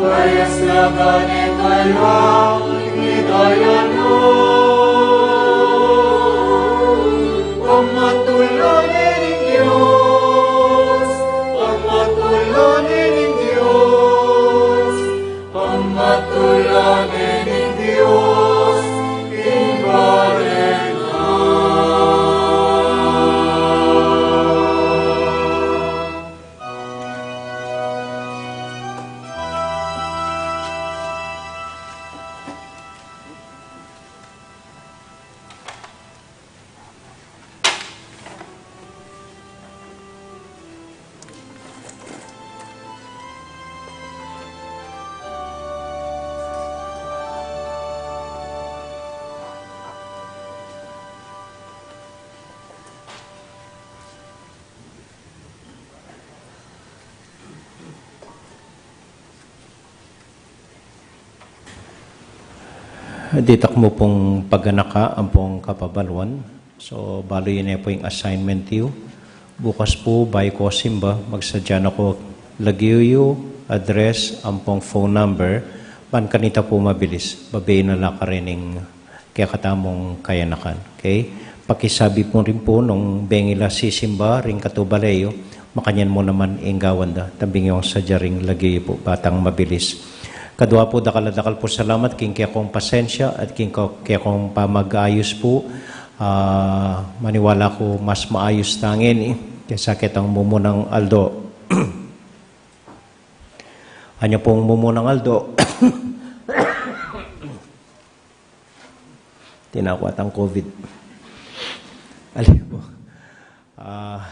Kayas la gani pala ing ligaya na. Pamatulanan ning Dios, pamatulanan ning Dios, pamatulanan ning Dios ing bale na. Ditak mu pung paganaka ampong kapabaluan. So, balu yu ne pu ing assignment yu. Bukas pu, bayu ko simba, magsadya na ko lagyu yu, address, ampong phone number, ban kanita pu mabilis, babie na la karin ing kekatamung kayanakan. Okay? Pakisabi pu rin pu nung bengi la sisimba ring katubale yu, makanyan mu naman ing gawan da, tambing yung sadya ring lagyu yu pu, ba tang mabilis. Kadua pu, dakal a dakal pu salamat king kekong pasensya at king ko-, kekong pamag-ayus pu. Ah, maniwala ku mas maayus tang ini kesa ketang mumunang aldo. Anya pung mumunang aldo. Tinakwa tang covid. Ali pu. Ah,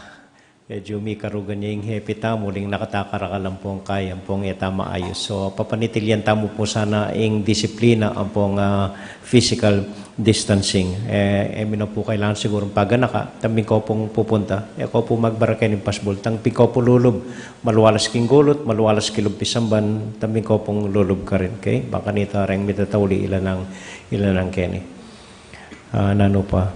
medyu mikarugan ya ing hepe tamu, uling nakatakarakal ampong kaya, ampong e ta maayus. So, papanitilyan tamu pu sana ing disiplina ampong, ah, physical distancing. E, e mi na pu kailangan sigurung paganaka, tambing ko pung pupunta, e ko pu magbarake ning pasbul, tambing ko pu lulub, malualas king gulut, malualas king lub pisamban, tambing ko pung lulub karin, okay? Bang kanita reng mitatauli, ila nang, ila nang keni. Ah, nanu pa?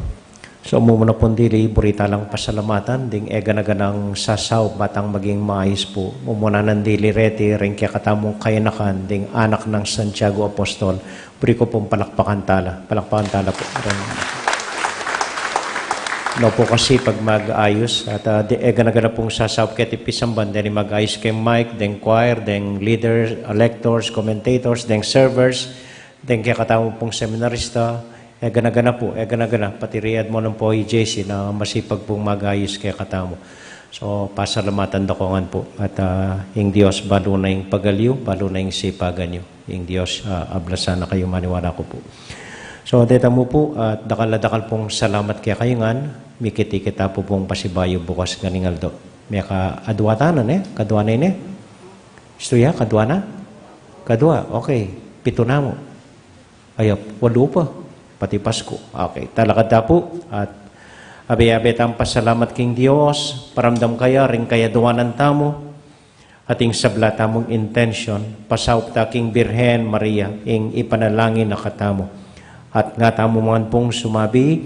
So, mumuna pung dili, buri ta lang pasalamatan ding e gana-ganang sasaup, ba tang maging maayus pu. Mumuna nang dili reti, ring kekatamung kayanakan, ding anak nang Santiago Apostol. Buri ku pung palakpakan tala. Palakpakan tala pu. No pu kasi pag mag-ayus, at, ah, di, e gana-gana pung sasaup keti pisamban, deni mag-ayus keng mic, deng choir, deng leaders, electors, commentators, deng servers, deng kekatamu pung seminarista, e gana-gana pu, e gana-gana, pati ri Edmond ampo i J C na masipag pung mag-ayus kekatamu. So, pasalamatan da ko ngan pu. At, ah, ing Dios balu na ing pagaliw, balu na ing sipagan yu. Ing Dios, ah, ablasan na kayu, maniwala ku pu. So, deta mu pu, at dakal a dakal pung salamat kekayu ngan, mikit-ikit ta pu pung pasibayu bukas ngan ing aldo. Meka adua ta na ne, kadua na ne. Istu ya, kadua na? Kadua, okay. Pitu na mu. Ayap, walu pa. Pati Pasku. Okay, talakad ta pu. At abe-abe tang pasalamat king Dios, paramdam kaya ring kayaduanan tamu, at ing sabla tamung intention, pasaup ta king Birhen Maria, ing ipanalangin na katamu. At nga tamu man pung sumabi,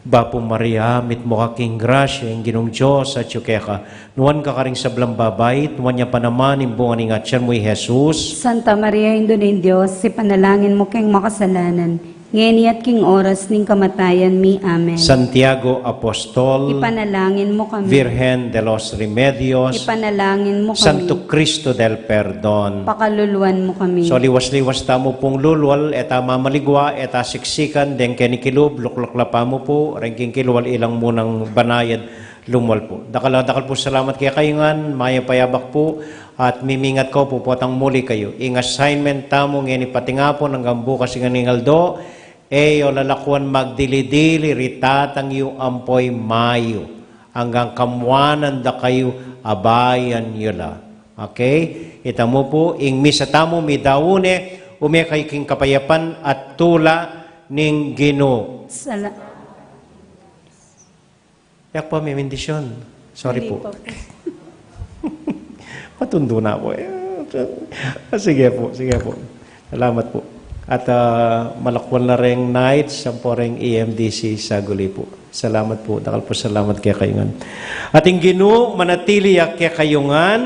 Bapu Maria, mitmu ka king grasya, ing Ginung Dios atyu keka, nuan ka karing sablang babai, nuan ya pa naman ing bunga ning atyan mu, i Jesus. Santa Maria, Indu ning Dios, ipanalangin mu keng makasalanan, ngeni at king oras ning kamatayan mi. Amen. Santiago Apostol, ipanalangin mu kami. Virgen de los Remedios, ipanalangin mu kami. Santo Cristo del Perdon, pakaluluan mu kami. So, liwas-liwas tamu pung lulwal, e ta mamaligwa, e ta siksikan, deng kenikilub, lukluk la pa mu pu, reng king kilwal ilang munang banayad, lumwal pu. Dakal a dakal pu salamat kekayu ngan, mayap a yabak pu, at mimingat ko pu potang muli kayu. Ing assignment tamu ngeni patingapun anggang bukas ngan ing aldo, e yu lalakuan magdili-dili ri tatang yu ampo i mayu, anggang kamuanan da kayu, abayan yu la. Okay? Ita mu pu, ing misa tamu midaun ne, ume kayu king kapayapan at tula ning Ginu. Sala- Yak pa, may bendisyon. Sorry pu. Patundu na pu e. Ah, sige pu, sige pu. Salamat pu. At, ah, malakwan la reng nights, ampo reng E M D C Saguli pu. Salamat pu, dakal pu salamat kekayu ngan. At ing Ginu manatili ya kekayu ngan,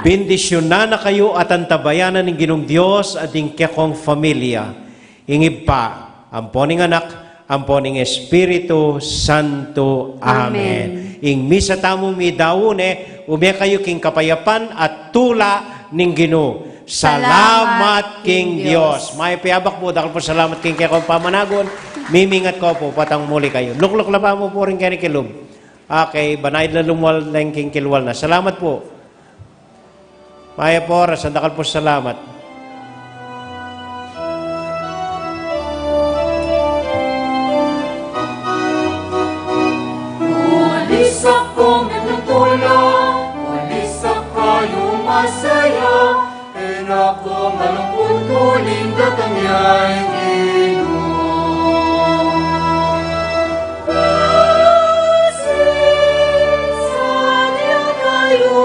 bendisyunan na kayu at antabayanan ning Ginung Dios at ing kekong familia. Ing Ibpa, ampo ning Anak, ampo ning Espiritu Santo. Amen. Amen. Ing misa tamu midaun ne, ume kayu king kapayapan at tula ning Ginu. Salamat king Dios. Mayap a yabak pu, dakal pu salamat king kekong pamanagun. Mimingat ko pu potang muli kayu. Lukluk la pa mu pu ring kenikilub. Okay, banayad la lumwal deng king kilwal na. Salamat pu. Mayap a oras, dakal pu salamat. Ulisak kung mitutula, ulisak kayung masaya, e na ku malungkut uling datang ya ing Ginu. Kasi sadya kayu,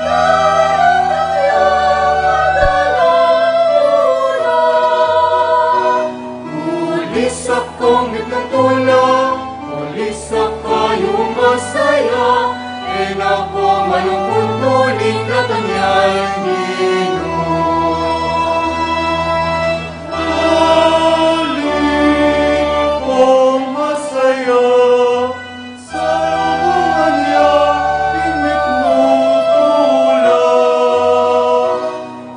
daratang ya madalang ulan. Ulisak kung mitutula, ulisak kayung masaya, e na ku malungkut uling datang ya ing Ginu. Uli kung masaya, sabungan ya ing mitutula.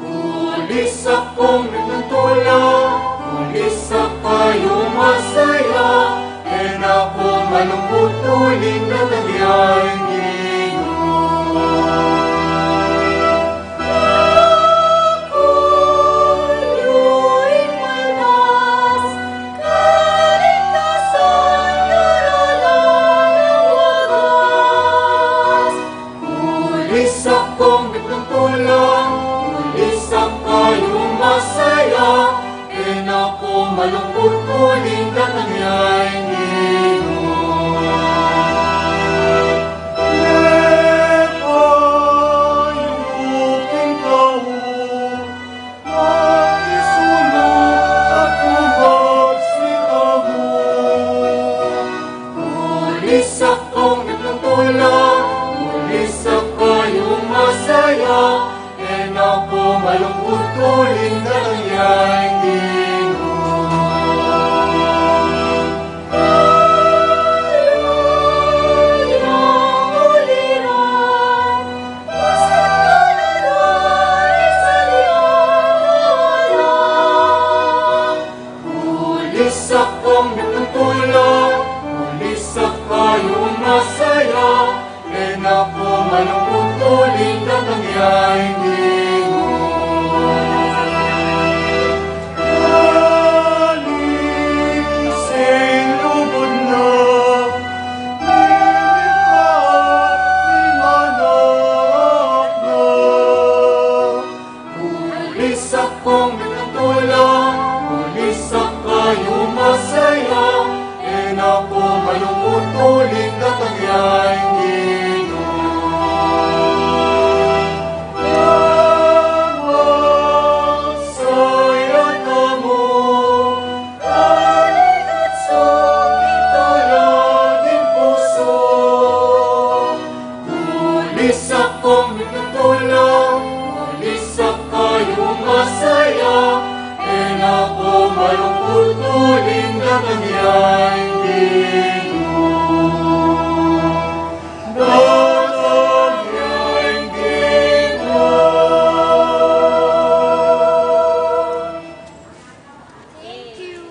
Ulisak kung mitutula, ulisak kayung masaya, e na ku malungkut uling datang ya ing Ginu. Aku ing manas, kaligtasan, daralan a wagas. Ulisak kung mitutula, ulisak kayung masaya, e na ku malungkut uling datang ya ing Ginu. Leka yu king tau, makisulung at lumapsi kamu. Sakong mitutula, ulisak kayu masaya, e na ku malungkut uling datang ya ing Ginu. Galing sa lubud na, inipat ni manap na. Ulisak kung mitutula, ulisak kayu masaya, e na ku malungkut uling datang ya ing Ginu. Masaya tamu, galing sa mitutula king pusu. Ulisak kung mitutula, ulisak kayu masaya, e na ku malungkut uling datang ya ing Ginu. Datang ya ing Ginu. Thank you.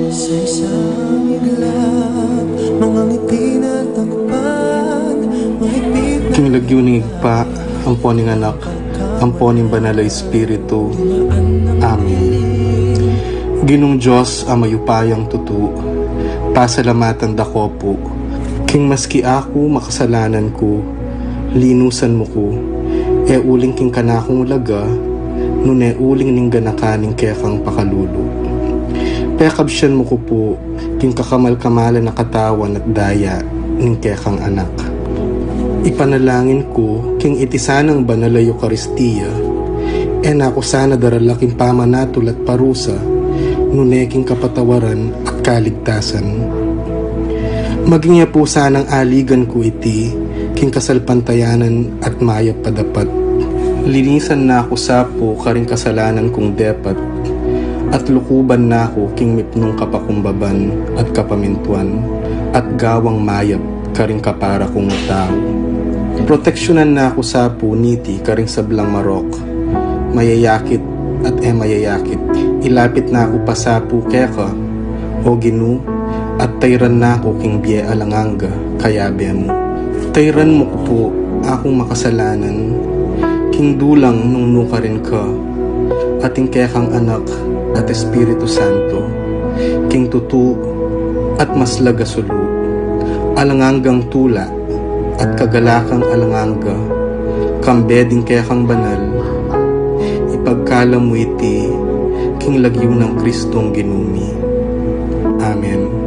Sa isang iglap, mga ngiti na tagpan, mahigpit na. King lagyu ning Ibpa, ampo ning Anak, ampo ning Banal a Espiritu. Amen. Ginung Dios a mayupayang tutu, pasalamatan da ko pu, king maski aku makasalanan ku, linusan mu ku, e uling king kanakung laga, nune uling ning ganakan ning kekang pakalulu. Pekabsian mu ku pu, king kakamal-kamalan a katawan at daya ning kekang Anak. Ipanalangin ku, king iti sanang banal a Eukaristia, e na ku sana darala king pamanatul at parusa, nune king kapatawaran at kaligtasan. Maging ya pu sanang aligan ku iti, king kasalpantayanan at mayap a dapat. Linisan na ku sa pu karing kasalanan kung depat, at lukuban na ku king mipnung kapakumbaban at kapamintuan, at gawang mayap karing kapara kung tau. Proteksyunan na ku sa pu niti karing sablang marok, mayayakit at e mayayakit. Ilapit na ku pa sa pu keka, O Ginu, at tayran na ku king bie alang angga, kayabe mu. Tayran mu ku pu akung makasalanan, king dulang nung nukarin ka, at ing kekang Anak at Espiritu Santo, king tutu at maslag a sulu, alang anggang tula, at kagalakang alang angga, kambe ding kekang banal, ipagkalam mu iti, king lagyu nang Kristong Ginu mi. Amen.